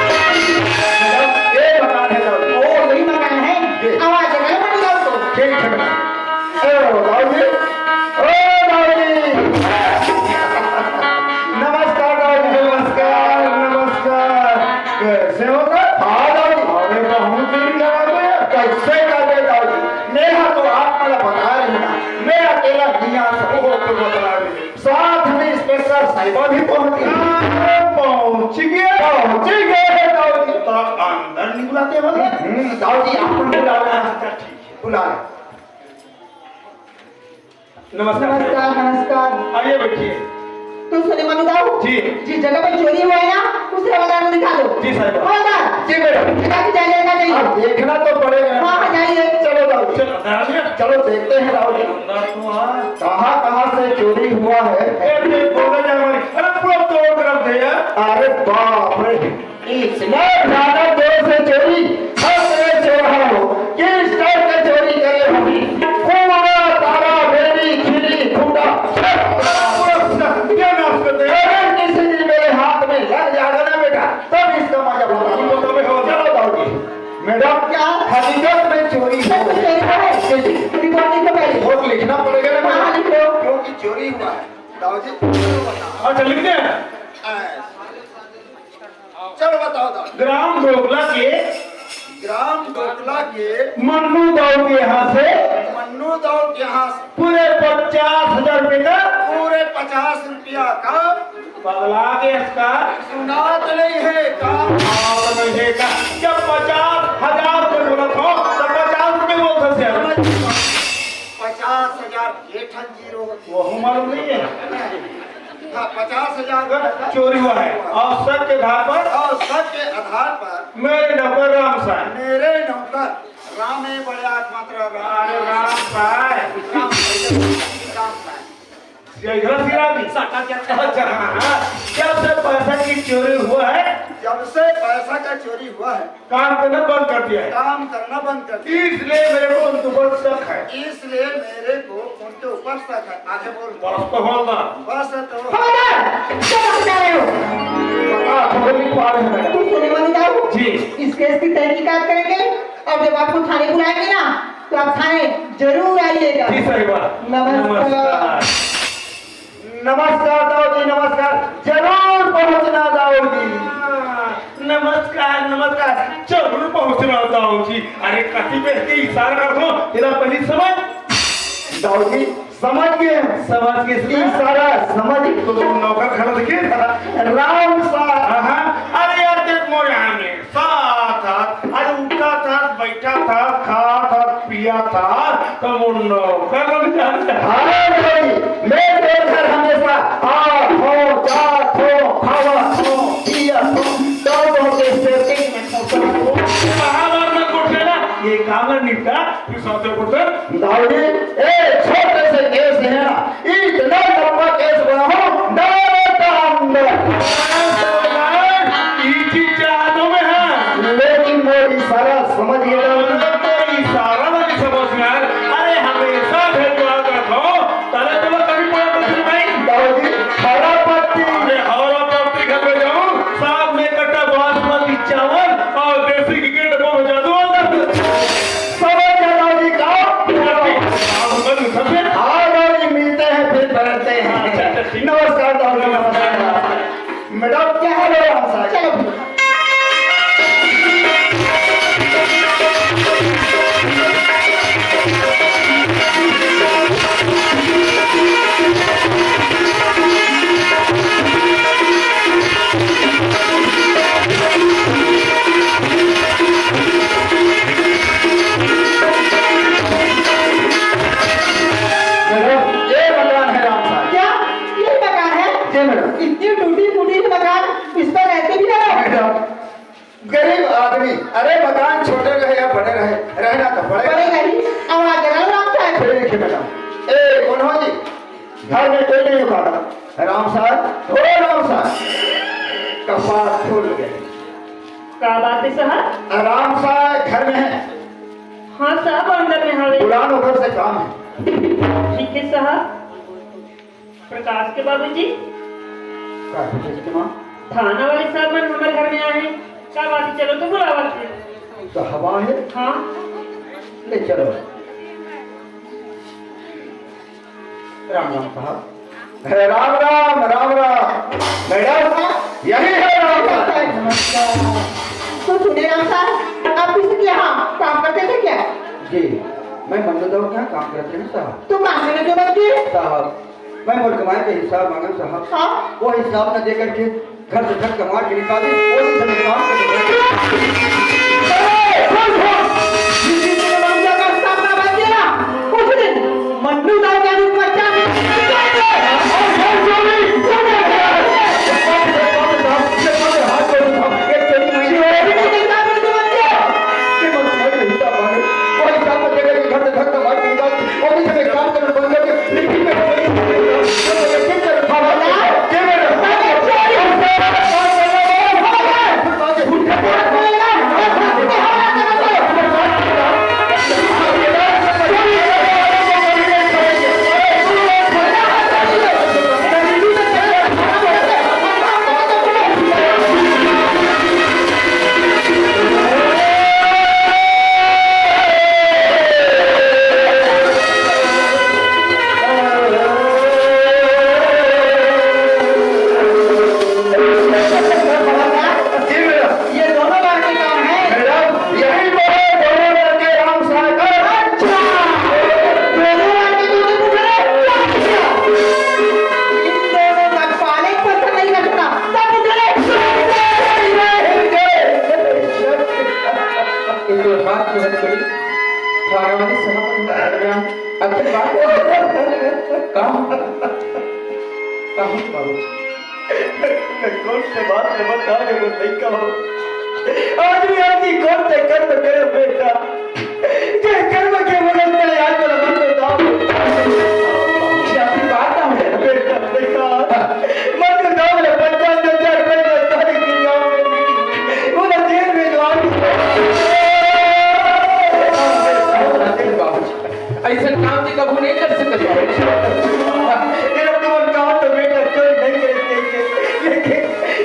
मैडम, ये मकान है दाऊ जी। ओ, यही मकान है। जी। आवाज है, मैंने बोली दाऊ को। ठीक है मैडम। ओ, दाऊ जी। ओ, दाऊ जी। नमस्कार दाऊ जी, नमस्कार, नमस्कार। कैसे हो सर? हाँ दाऊ जी। अरे, बहुत दिन लगा तो यार। कैसे कर दे दाऊ जी? मैं हाँ तो आप मला बता रही ना, मैं अकेला नहीं आ सकता। ओहो, तो बता रही। साथ में इंस्पेक्टर साहिबा भी पहुंच गई। हाँ, पहुंच गया। पहुंच गए हैं दाऊ जी। तो अंदर नहीं बुलाते मतलब? हम्म, दाऊ जी, आप बुला रहे हैं। अच्छा, ठीक है, बुला रहे हैं। नमस्कार। नमस्कार, नमस्कार। आइए, बैठिए। तो सुने मनु दाऊ, जी। जिस जगह पे चोरी हुआ है ना, उसे हवलदार को दिखा दो। जी साहब। हवलदार। जी मैडम। जगह की जांच करना चाहिए। अब देखना तो पड़ेगा। हाँ, हाँ, जाइए। चलो दाऊ जी। चलो, अंदर आ गया। चलो देखते हैं दाऊ जी। अंदर तो आ। कहाँ कहाँ से चोरी हुआ है? ए, ये बोला जा हमारी। अरे पूरा तोड़ रख दे यार। अरे बाप रे, इतना ज्यादा जोर से चोरी, हर जगह चोर हो। चोरी हुआ है। दाऊ जी, चलो बताओ। अच्छा, लिख दे। आ, चलो बताओ दाऊ। ग्राम डोकला के ग्राम डोकला के मन्नू दाऊ के यहाँ से मन्नू दाऊ के यहाँ से पूरे पचास हजार रुपए का पूरे पचास रुपया का पगला के इसका सुनात नहीं है का। और नहीं है का। जब पचास हजार रुपए बोला था, तो पचास रुपए बोलता से। समझ गए? पचास हजार के ठन जीरो होते। वो हमारे नहीं है। हाँ, पचास हजार का चोरी हुआ है। और शक के आधार पर और शक के आधार पर मेरे नौकर राम साहब। मेरे नौकर राम है, बड़े आत्मा तेरा राम। अरे राम साहब। राम साहब, राम साहब। ये इधर से राम जी। साटा क्या था? अच्छा, हाँ, हाँ। जब से पैसा की चोरी हुआ है, जब से पैसा का चोरी हुआ है, काम करना बंद कर दिया है। काम करना बंद कर दिया। इसलिए मेरे को उनके ऊपर शक है। इसलिए मेरे को उनके ऊपर शक है। आगे बोल। बस तो हवलदार। बस तो। हवलदार, क्या बकते जा रहे हो? पता, खबर नहीं पा रहे हैं मैडम। तुम सुने वाले जाओ। जी। इस केस की तहकीकात करेंगे और जब आपको थाने बुलाएंगे ना, तो आप थाने जरूर आइएगा। जी, सही बात। नमस्कार। नमस्कार। नमस्कार दाऊ जी, नमस्कार। जरूर पहुंचना दाऊ जी। नमस्कार, नमस्कार। जरूर पहुंचना दाऊ जी। अरे कति बेर के इशारा करथों, तेला पहिली समझ। दाऊ जी, समझ गए हम। समझ गए, समझ। इशारा समझ गए। तो तुम नौकर खड़ा देखिए। राम साहब। हाँ, हाँ। अरे यार देख मोरे आने। साथ हाथ, अरे उठा था, बैठा था, खा था, पिया था, तो वो नौकर बन जाता है। हाँ भाई, मैं तो घर हमेशा आ हो, जा हो, खावा हो, पिया हो, तो तो के सेटिंग में तो तो। महाभारत में कोट लेना, ये काम निपटा, फिर साथ में कोट। दाऊ जी, ए छोटे से केस है ना, इतना लंबा केस बना हो, डायरेक्ट अंदर। ई चीज चाहतो में है। लेकिन वो इशारा समझ गया। तो इशारा वाली समझ में आए। अरे, हमेशा भेजवा कर खाओ, तले तो कभी पड़ा पत्ती भाई। दाऊ जी, हरा पत्ती। अरे, हरा पत्ती घर पे जाऊं, साथ में कट्टा बासमती चावल और देसी घी के डब्बा में जादू अंदर। समझ गया दाऊ जी, का? हाँ, दाऊ जी, मिलते हैं, फिर बैठते हैं। अच्छा, अच्छा, ठीक। नमस्कार दाऊ जी, नमस्कार। मैडम, क्या हाल है आप साहब? चलो। मैडम, ये मकान है राम साहब। क्या? ये मकान है? जी मैडम। इतनी टूटी फूटी मकान, इस पर रहते भी ना रहो। मैडम, गरीब आदमी, अरे मकान छोटे रहे या बड़े रहे, रहना तो पड़ेगा। पड़ेगा ही। अब आ जाना राम साहब। ठीक है मैडम। ए, कौन हो जी? घर में कोई नहीं होता था। राम साहब, ओ राम साहब, कपाट खुल गए। का बात है साहब? राम साहब घर में है। हाँ साहब, अंदर में हवे। बुला लो, घर से काम है। ठीक है साहब। प्रकाश के बाबूजी। का है बेटी के माँ? थाना वाले साहब मन हमर घर में आए हैं। का बात है? चलो तो बुलावा थे। तो हवा है? हाँ। ले चलो। राम राम साहब। हे राम राम, राम राम। मैडम, यही है राम साहब। नमस्कार। तो सुने राम साहब, आप किसी के यहाँ काम करते थे क्या? जी, मैं मंडल दौड़ के यहाँ काम करते हैं साहब। तो काम करने क्यों बंद किए? साहब, मैं मोर कमाई के हिसाब मांगन साहब। हाँ। वो हिसाब न दे करके घर से धक्का मार के निकाले, वो भी समय काम करने लगे। अरे, सुन, सुन। जिस दिन तुमने राम का हिसाब ना बंद किया ना, उस दिन मन्नू दाऊ का रूप बच्चा नहीं। और घर चोरी, तुमने किया। हाथ जोड़ दो, ये चोरी नहीं है। चोरी नहीं करता, बिल्कुल बंद किया। ये मत भाई, हिसाब मांगे। वो हिसाब में देगा कि घर से धक्का मार के निकाल, वो भी समय काम करना बंद कर दे। कहाँ? कहाँ बाबू? मैं कौन से बात में बता दे वो लइका हो। आज भी आज ही कौन से कर्म करे बेटा? ये कर्म के वजह से आज मेरा मन में दाव है। ये आपकी बात ना हो। बेटा, बेटा, मन में दाव है, पचास हजार रुपए का सारी चीज गाँव में। वो ना जेल में जो आज। बाबू। ऐसा काम भी कबू नहीं कर सकत बाबू। ये लोग तो काम तो बेटा चोरी नहीं करते थे। लेकिन,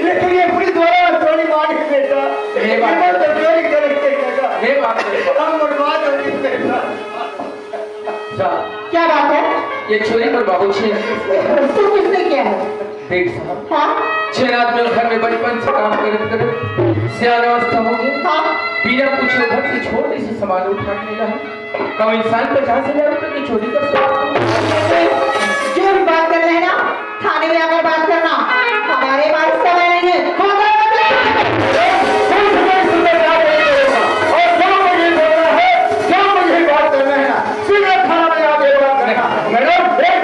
लेकिन ये पुलिस वाला चोरी मार के बेटा। ये बात ये तो चोरी करके काका। ये बात तो हम बर्बाद हो गए बेटा। अच्छा। क्या बात है? ये चोरी पर बाबू छे। तू किसने किया है? देख साहब। हाँ? छह रात में घर में बचपन से काम करत करत सियान अवस्था हो गया। हाँ। बिना पूछे घर से छोटे से सामान उठा के ला। कम इंसान पचास हजार रुपए की चोरी कर सकता है? जो भी बात कर रहे हैं ना, थाने में आकर बात करना। हमारे पास समय नहीं है। और जो मुझे बोलना है, जो मुझे बात करना है ना, सीधे थाना में आके बात करना। मैडम, एक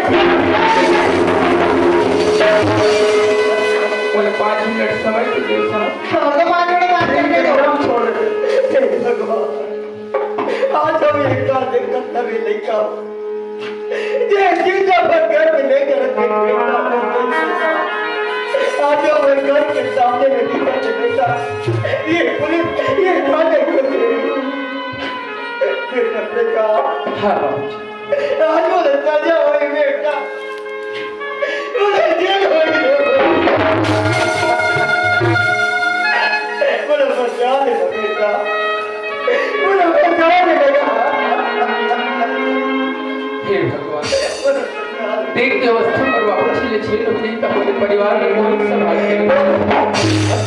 बोले, पाँच मिनट समय तो दे साहब। छोड़ दो, पाँच मिनट बात करने दो। मैडम, छोड़ दे। हे भगवान, आज हम एक का दिन का तभी नहीं का। ये चीजा पर घर में लेकर रखे बेटा। आज हम घर के सामने में नहीं करते बेटा। ये पुलिस, ये थाने को दे। बेटा, बेटा। हाँ, बाबू जी। आज बोले सजा होई बेटा। बोले जेल होई रे। बोले बचा ले बेटा। बोले बचा ले बेटा। हे भगवान। देखते अवस्था पर बाबू जी ले छेड़ हो गई, तो हमारे परिवार में कौन संभाल के?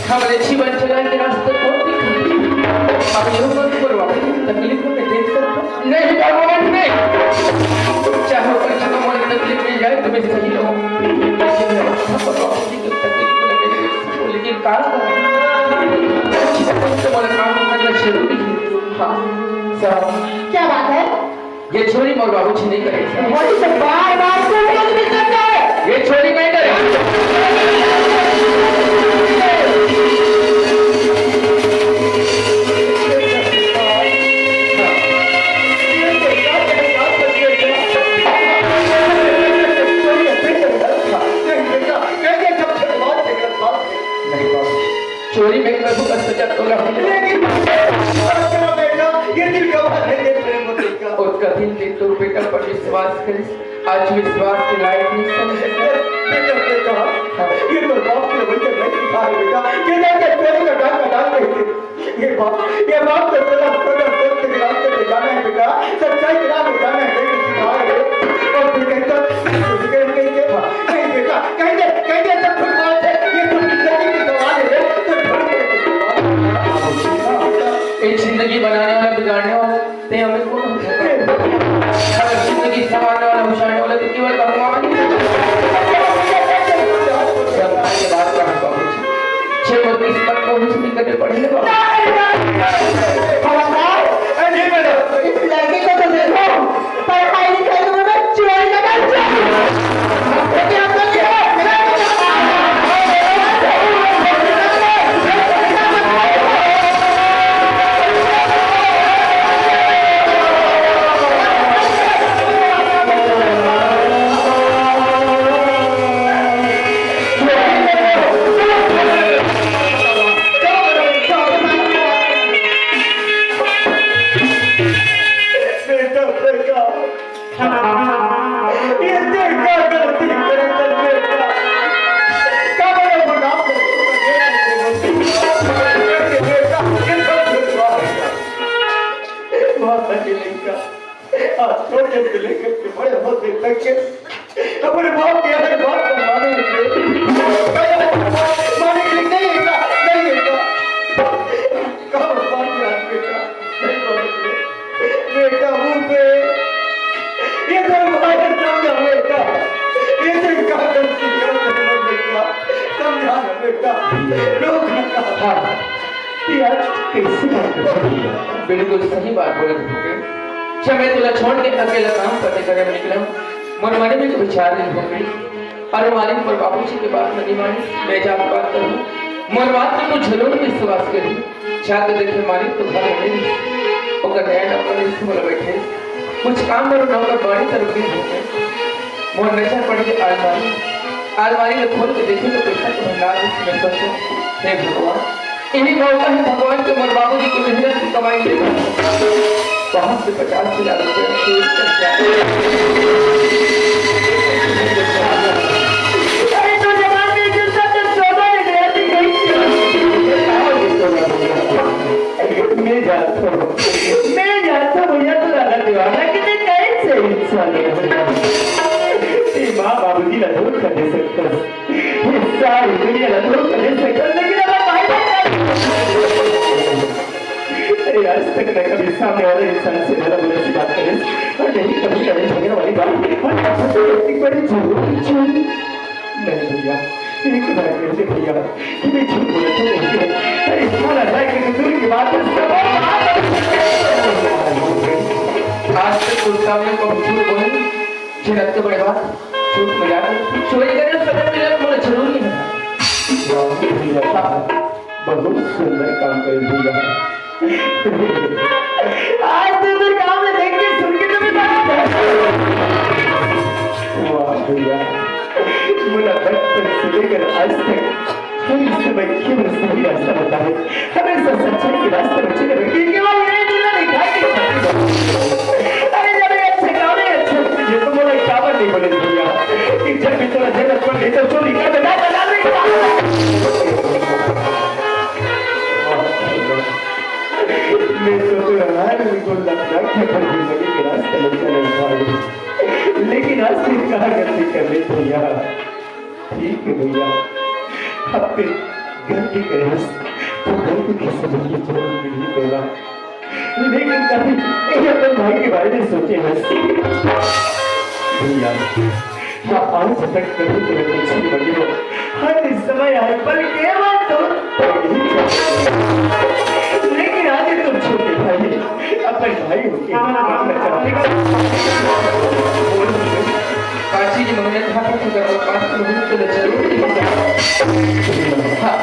हमारे जीवन चलाने के रास्ते कौन दिखाएगा? अब ये उम्र पर बाबू जी की तकलीफ को मैं देख सकता हूँ? नहीं भगवान, नहीं। चाहे ऊपर खत्म होने की तकलीफ मिल जाए तो मैं सही रहूँ, लेकिन मैं अवस्था पर बाबू जी की तकलीफ को मैं नहीं देख सकता। लेकिन काम करना, अच्छी तरह से हमारा काम करना जरूरी है। हाँ, सर। क्या बात है? ये चोरी मोर बाबू जी नहीं करे। वही तो बार बार चोरी आदमी करता है। ये चोरी मैं करे। नहीं बाबू, चोरी मैं करूँगा, सजा तो रहूँगा। लेकिन बेटा, ये दिल का बात है, ये प्रेम होते का। और कठिन के तो बेटा पर विश्वास करे, आज विश्वास के लायक नहीं समझे। बेटा, बेटा, हाँ। ये तो बाप के वचन नहीं लिखा है बेटा। ये जाके चोरी का डाका डाल देते। ये बाप, ये बाप तो तेरा सदा सत्य के रास्ते पे जाना है बेटा, सच्चाई के राह पे जाना है, नहीं किसी का है। और फिर कहता, फिर कहता, नहीं बेटा, कह दे, कह दे, सब झूठ बात है, ये सब जिंदगी की सवाल है, तो झूठ बोल के सवाल है। एक जिंदगी बनाने वाला, बिगाड़ने वाला, ते हमें कौन हो सकता है? अगर जिंदगी संवारने वाला, उछालने वाला तो केवल भगवान ही है। जब आज के बाद कहाँ पहुंचे? छह और किस्मत को हुस्न करने पड़ेंगे बाबा। खबरदार! अरे जी मैडम। इस लड़के को तो देखो, पढ़ाई लिखाई तो मैं चोरी का काम चालू। बेटा, बेटा, ये देखा गलती करे तो बेटा, कब ये गुनाह को बेटा, ये सब छुटवा। माता के नहीं का। आज छोटे से लेकर के बड़े होते तक के अपने बाप के हर बात को माने हुए। माने कि नहीं है का, नहीं है का। कहाँ भगवान के हाथ बेटा, नहीं समझ में। बेटा, मुंह पे ये तो मारे समझा बेटा। ये तो का गलती है, बेटा, समझा ना बेटा। रोक ना। हाँ, ये आज कैसी बात कर रही है? बिल्कुल सही बात बोले थे। अच्छा, मैं तोला छोड़ के अकेला काम पते करे निकला। मोर मन में तो विचार नहीं हो गई। अरे मालिक, मोर बाबूजी के बात नहीं मानी, मैं जात बात करूँ। मोर बात में कुछ जरूर विश्वास करी। जाके देखे मालिक तो घर में नहीं। ओकर नया नौकर इस मोला बैठे। कुछ काम करो नौकर बाड़ी तरफ भी हो गए। मोर नजर पड़ गई अलमारी। अलमारी में खोल के देखे तो पैसा के भंडार में सोचे, हे भगवान, यही मौका है भगवान के मोर बाबूजी की मेहनत की कमाई लेकर वहां से पचास हजार रुपए चोरी कर दिया। अरे तो जवान ने इज्जत का तो सौदा ले लिया, तू कहीं से? मैं जानता हूँ, मैं जानता हूँ भैया, तू ज्यादा दीवाना कि मैं कैसे इंसान हूँ। ये माँ बाबूजी ला धोखा दे सकता है। ये सारी दुनिया ला धोखा दे सकता है, लेकिन हमारा भाई बहन का नहीं। अरे, आज तक मैं कभी सामने वाले इंसान से भला बुरा सी बात करे और नहीं कभी लड़ाई झगड़ा वाली बात। और सबसे बड़ी जरूर चोरी। नहीं भैया, एक बार मेरे से भैया, कि मैं झूठ बोला तो नहीं है। अरे, इतना लगा कि दूर की बात है, सब बात। आज तक तो सामने कभी झूठ बोले, झिझक के बड़े बात, झूठ मजाक, चोरी करे, सजा मिले, मोला जरूर नहीं है। वाह, भैया, बहुत सुंदर काम करे भैया। आज तो इधर काम में देख के, सुन के तो मैं वाह भैया, मोला बचपन से लेकर आज तक हर समय केवल सही रास्ता बताए, हमेशा सच्चाई के रास्ते में चले रहे। केवल ये दुनिया दिखाई के खातिर। अरे, जब ये अच्छे काम है, अच्छे, ये तो मोला काबर नहीं बोले भैया कि जब भी तोला जरूरत पड़े तो चोरी कर दे, ना, ना, ना, ना। मैं तो तोला हर उनको लपटा के पर जिंदगी के रास्ते में चले भाई, लेकिन आज फिर कहाँ गलती कर ले भैया? ठीक है भैया, अब फिर गलती करे हस, तो गलती की सजा की जरूर मिली तोला। लेकिन कभी ये अपन भाई के बारे में सोचे हस? भैया, हाँ, आज तक कभी तुम्हें कुछ नहीं बनी हो। हर समय, हर पल केवल तुम। लेकिन आज तुम छोटे भाई, अपन भाई होके मानना चाहते हो। काची जी, मगर मैं था कि अगर वो पाँच किलोमीटर तो जरूर नहीं होता। हाँ,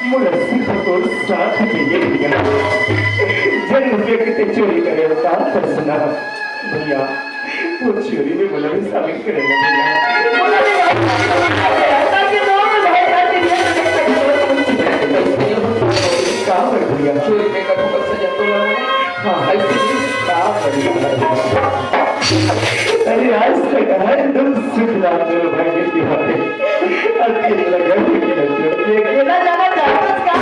मोला सिर्फ तोर साथ चाहिए भैया। जन्म व्यक्ति चोरी करे का फैसला भैया, वो चोरी में मोला भी शामिल करेगा भैया। मोला भी भाई, ताकि दोनों भाई साथ में काम कर भैया। चोरी में कभी बस से जब तो लगा। हाँ, ऐसे ही काम कर भैया। अरे आज तक हर दम सुख लाभ मेरे भाई की बात है। अब ये लगा कि ये अकेला जाना चाहता था।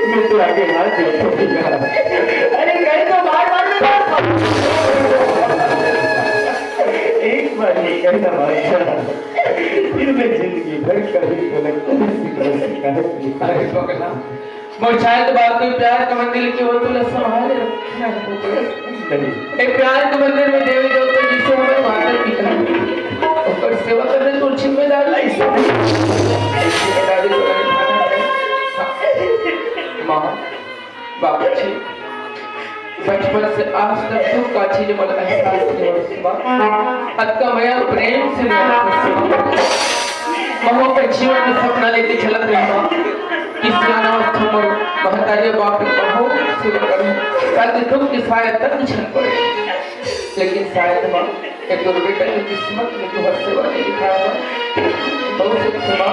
मैं तो आगे हाथ जोड़ के कहा, अरे कहीं तो मार मार दे। एक बार ये कहना मार, फिर मैं जिंदगी भर कभी गलत नहीं सीखा। अरे पगला, मोर शायद बात कोई प्यार के मंदिर के वो तोला संभाले रखना है। ए प्यार के मंदिर में देवी देवता जी से हमें माता पिता ओकर सेवा करने तो जिम्मेदार नहीं से। जिम्मेदारी तो नहीं खाना है। हाँ। माँ, बाबूजी, बचपन से आज तक तू का चीज मोला एहसास नहीं हो सुमा। अतका मया प्रेम से नहीं हो सुमा। महू के जीवन में सपना लेके चलत रही माँ। किसी अनाथ हमर महतारी बाप के बहुत सेवा करूँ, ताकि दुख की साया तक छन पड़े। लेकिन शायद माँ, एक तो बेटा की किस्मत में तो हर सेवा नहीं लिखा था। बहुत से क्षमा।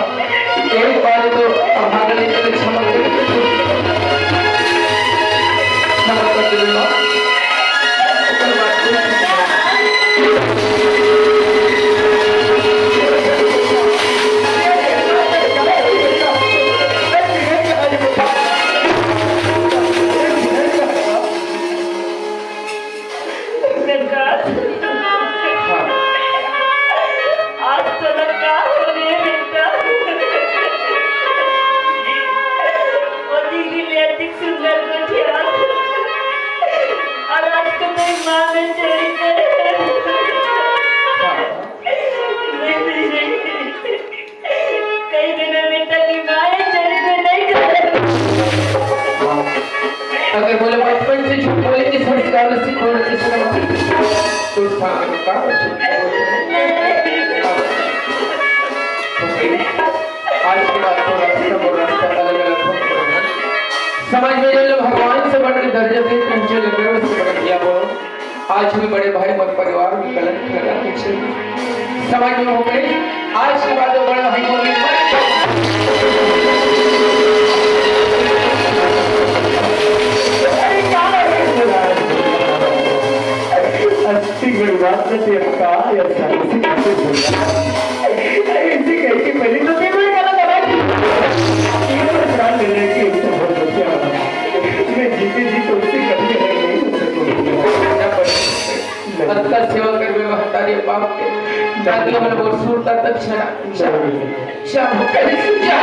एक बार तो अभागा लेकर क्षमा कर दे। क्षमा कर दे माँ। ओकर बाद कोई बेटा, हाँ। आज तोला का हो गे बेटा? ओ दीदी ले अतिक सुंदर गोठिया। और आज तो तेरी माँ ने चोरी करे। हाँ। नहीं, नहीं, नहीं। कई दिन में बेटा की माँ ये चली तो नहीं कर। अगर बोले बचपन से झूठ बोले कि आज के बाद तो रास्ता, वो रास्ता अलग-अलग हो। समाज में जो लोग भगवान से बढ़ के दर्जा से ऊंचे लग रहे हैं, उसको बढ़ दिया बोलो। आज भी बड़े भाई मोर परिवार में कलंक लगा के चल समाज में हो गई। आज के बाद वो बड़ा भाई मोर अरे क्या है? अच्छी गुण बात तो तेरे का, ऐसा किसी का कुछ बोला। अरे इसी कहीं की पहली तो तेरे को गाना लगा दी। ये तो जान लेने की इच्छा बहुत बच्चा है। मैं जीते जी तो उससे कभी अलग नहीं हो सकूंगा। अंतर सेवा कर में महतारी बाप के। दादी हमने बहुत सुरता तक छना। श्याम कहीं से जा।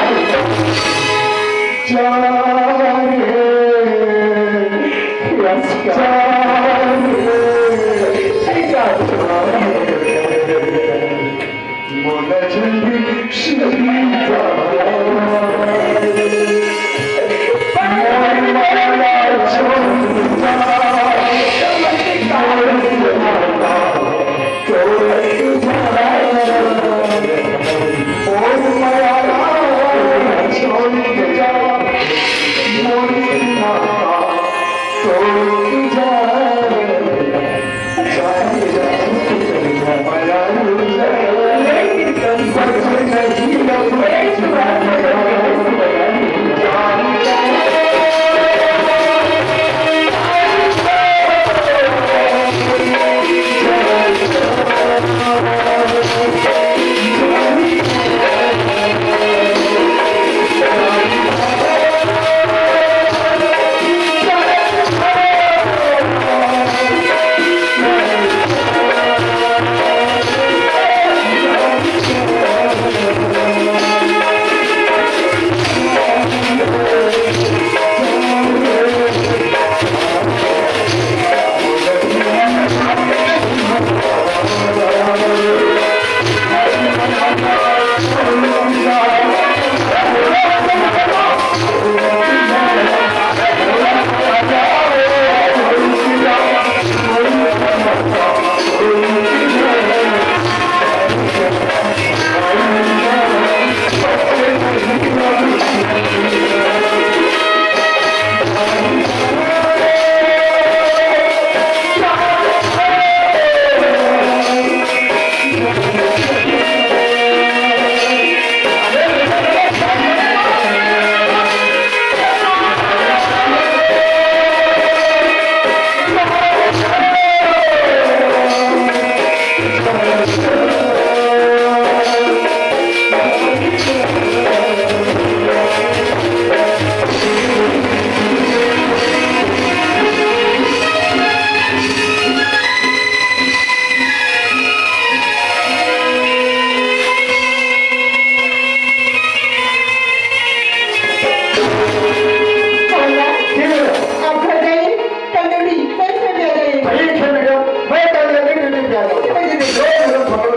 आप घर जाइए, कल ड्यूटी, कल से भी आ जाइए। ठीक है मैडम, मैं कल लगे ड्यूटी पे आ जाऊंगा। मुझे नहीं, मैडम, पकड़ो।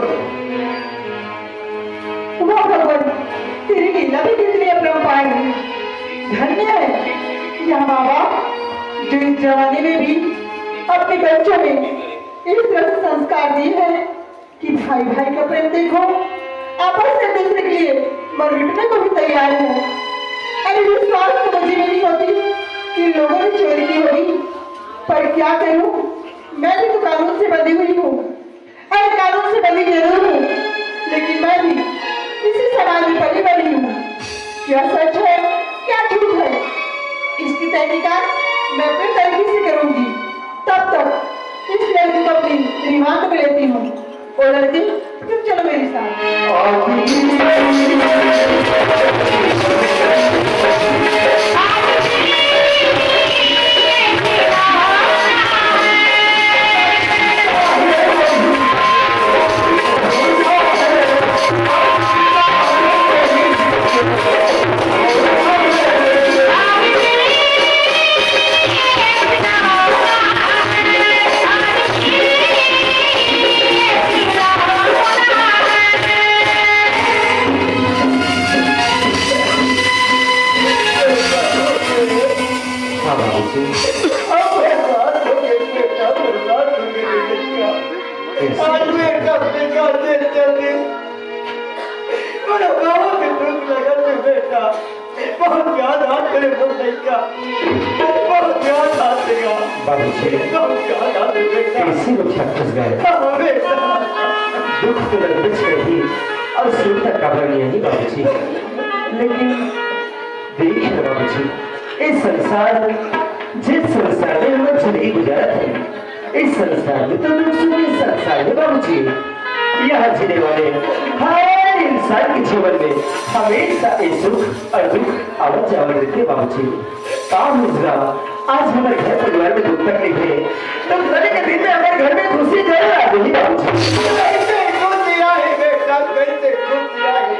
वाह भगवान, तेरी लीला भी कितनी अपरंपार है। धन्य है यह माँ बाप जो इस जमाने में भी अपने बच्चों में इस तरह से संस्कार दिए हैं कि भाई भाई का प्रेम देखो, आपस में एक दूसरे के लिए मर मिटने को भी तैयार है। अरे विश्वास तो मुझे भी नहीं होती कि लोगों ने चोरी की होगी, पर क्या करूं, मैं भी तो कानून से बंधी हुई हूँ। अरे कानून से बंधी जरूर हूँ, लेकिन मैं भी इसी समाज में पली बड़ी हूँ। क्या सच है, क्या झूठ है, इसकी तहकीकात मैं अपने तरीके से करूंगी। तब तक इस लड़की को अपनी रिमांड में लेती हूँ। ओ लड़की, तुम चलो मेरे साथ। आज बेटा, बेटा, दे जल्दी। मोला बहुत दुख लगत हे बेटा, बहुत याद आत हे मोर लइका, बहुत याद आत हे। बाबूजी। बहुत याद आत हे बेटा। कैसे लोग छत्तीसगढ़? हाँ बेटा। दुख तो लगबे करही अउ सुख तक काबर नहीं आही बाबूजी। लेकिन देख ना बाबूजी, ये संसार, जिस संसार में हम जिंदगी गुजारत हन, इस संसार में तो दुख सुख के संसार हे बाबूजी। यहाँ जीने वाले हर इंसान के जीवन में हमेशा ये सुख और दुख आवत जावत रहिथे बाबूजी। का मिश्रा, आज हमर घर परिवार में दुख तकलीफ हे, तो कल के दिन में हमर घर में खुशी जरूर आ जाही बाबूजी। कैसे खुशी आही बेटा, कैसे खुशी आही?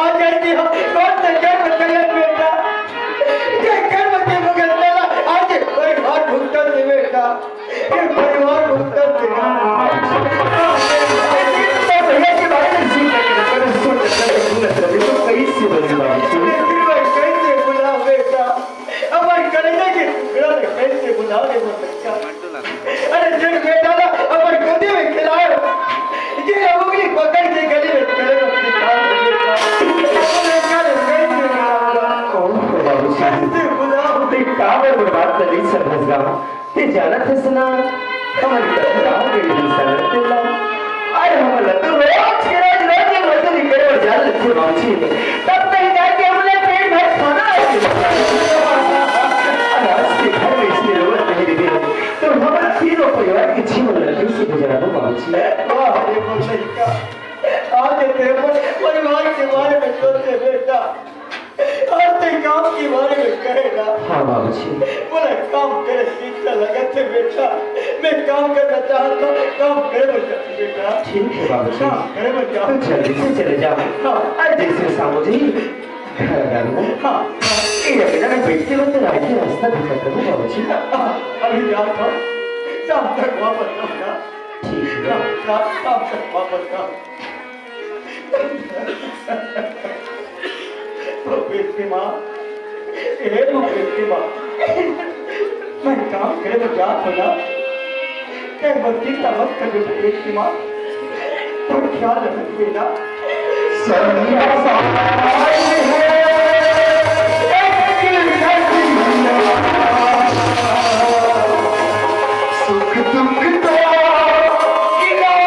आज ऐसी हम कौन से कर्म करे बेटा? ये कर्म के बगैर आज परिवार भुगतत हे बेटा। ये परिवार भुगतत हे। तो भैया के बारे में जिक्र करके, पर इसको जब तक तू न करे, तो कैसे बने बाबूजी? लेकिन मैं कैसे भुलाऊं बेटा? अब मैं करेंगे कि टुकड़ा में कैसे भुलाऊं रे वो बच्चा? अरे जिन बेटा ना अपन गोदी में खिलाए, ये उंगली पकड़ के गली में चले बस निकाल दे बेटा। अब मैं कल कैसे भुलाऊंगा? ओह, बाबूजी। कैसे भुलाऊं? ते काबर बर्बाद कर दी सरभसगा? ते जानत हस ना, हमर कतरा गरीब इंसान रहते ला। अरे हमला तो रोज के रोज, रोज के मजदूरी करे बर जाए लगथे बाबूजी। तब कहीं जाके हमला पेट भर खाना आए। अनाज के घर में इसलिए जरूरत नहीं रही। तो हमर तीनों परिवार के जीवन ला कैसे गुजारबो बाबूजी? वाह रे मोर लइका, आज तेरे परिवार के बारे में सोचे बेटा, आज ते काम के बारे में कहे ना। हाँ बाबूजी। बोला काम करे चिंता लगत हे बेटा, मैं काम करना चाहता हूँ, काम करे बच्चा बेटा। ठीक है बाबूजी। काम करे बच्चा। तो जल्दी से चले जाओ। हाँ। अरे जैसे सामू जी घर आ गए ना। हाँ। ये अभी ना मैं बैठ के बस राय के रास्ता भी कर दूँ बाबूजी। हाँ, अभी जाता हूँ, शाम तक वापस आऊंगा। ठीक है। शाम, शाम, शाम तक वापस आऊंगा। प्रीति माँ, हे प्रीति माँ, मैं काम करे बर जात हूँ ना, कई बार चिंता मत कर प्रीति माँ, तो ख्याल रख बेटा। संसार है एक नगरिया, सुख दुख तो किनारे।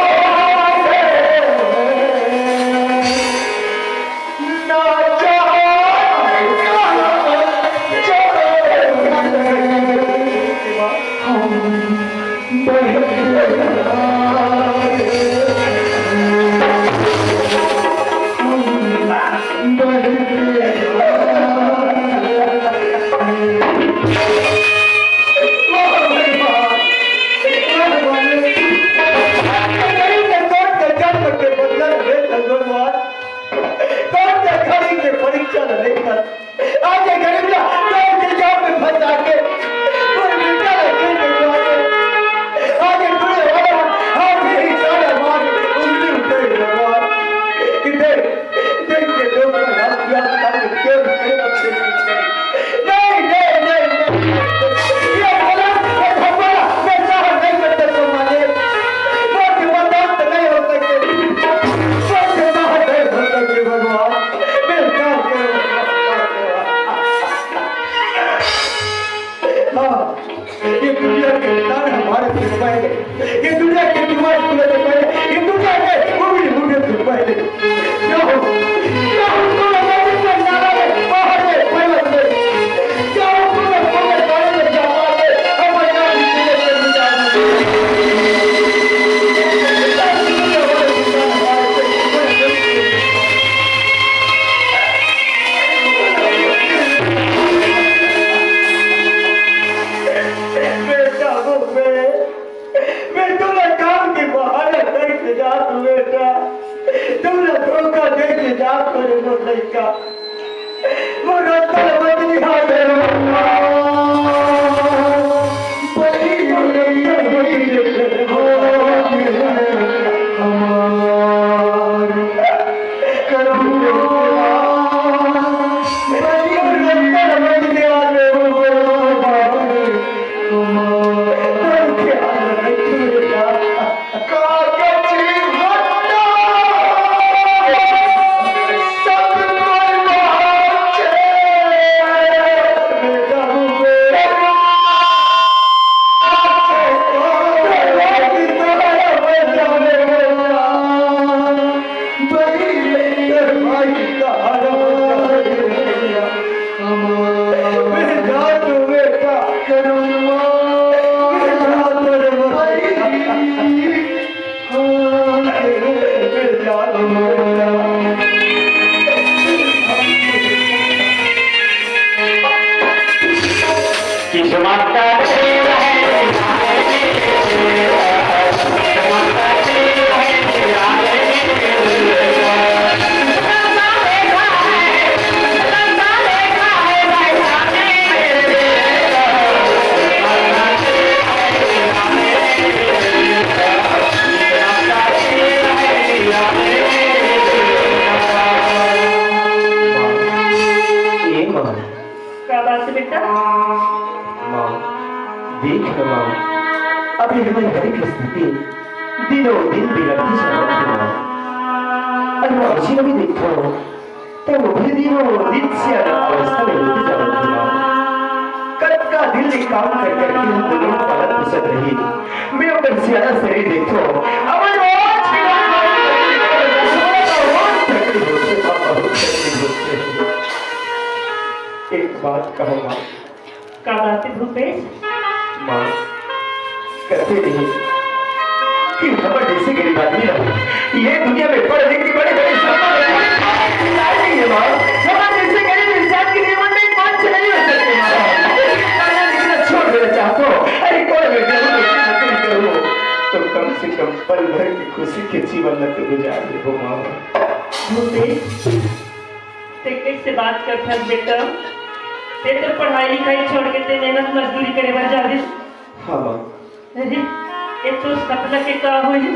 कौन सा घड़ी के परीक्षा न लेकर आज ये गरीब ला, तो ये जाम में फंसा के, पूरे बेटा ला जेल में डाल के, आज ये टूटे वाला, आज ये ही साला मार, उंगली उठे भगवान। कि देख, देख के लोग का हाथ याद करके क्यों नहीं करे बच्चे की? नहीं, नहीं, नहीं, नहीं। ये बोला, ये भगवान, मैं सहन नहीं करता तो मारे। वो कि बर्दाश्त नहीं हो सके। वो कि सहन नहीं हो सके भगवान। मैं क्या करूँ? हाँ, ये दुनिया के ताने हमारे सिर पे, ये दुनिया के दीवार खुले से पहले, ये दुनिया के उंगली उठे से पहले, क्या हो, क्या हो, तुम लोग इतना नाला में, बाहर में, पहले से, क्या हो, तुम लोग पकड़ पाए में क्या बात है, हमारे नाम की दुनिया के दुनिया में। बेटा, वो मैं, मैं तुमला काम के बहाना दे के जात हूँ बेटा, तुमला धोखा दे के जात हूँ रे मोर लइका। वो रतन बदली हाथ है। देख न माँ, अभी हमर घर के स्थिति दिनों दिन बिगड़ती जावत हे माँ। अरे बाबूजी ल भी देखो, त वो भी दिनों दिन सियाना अवस्था में होती जावत हे माँ। कतका दिन ले काम कर करके हम दोनों पालत पोसत रही। मैं ओकर सियाना शरीर देखो, अब रोज के बाद बहुत तकलीफ होती है माँ, बहुत तकलीफ होती है। एक बात कहो माँ, का बात हे भूपेश? माँ, कथे नहीं कि हमर जैसे गरीब आदमी ला ये दुनिया में पढ़ लिख के बड़े बड़े सपना देखने की लायक नहीं है माँ। हमर जैसे गरीब इंसान के जीवन में एक बात नहीं हो सकती माँ। पढ़ना लिखना छोड़ देना चाहता हूँ। अरे कौन बेटा हूँ, बेटी नौकरी करूँ तो कम से कम पल भर की खुशी के जीवन में तो गुजार दे माँ। भूपेश, ते कैसे बात करथस बेटा? ते तो पढ़ाई लिखाई छोड़ के ते मेहनत मजदूरी करे बर जाबे। हाँ माँ। अरे, ये तो सपना के का होही?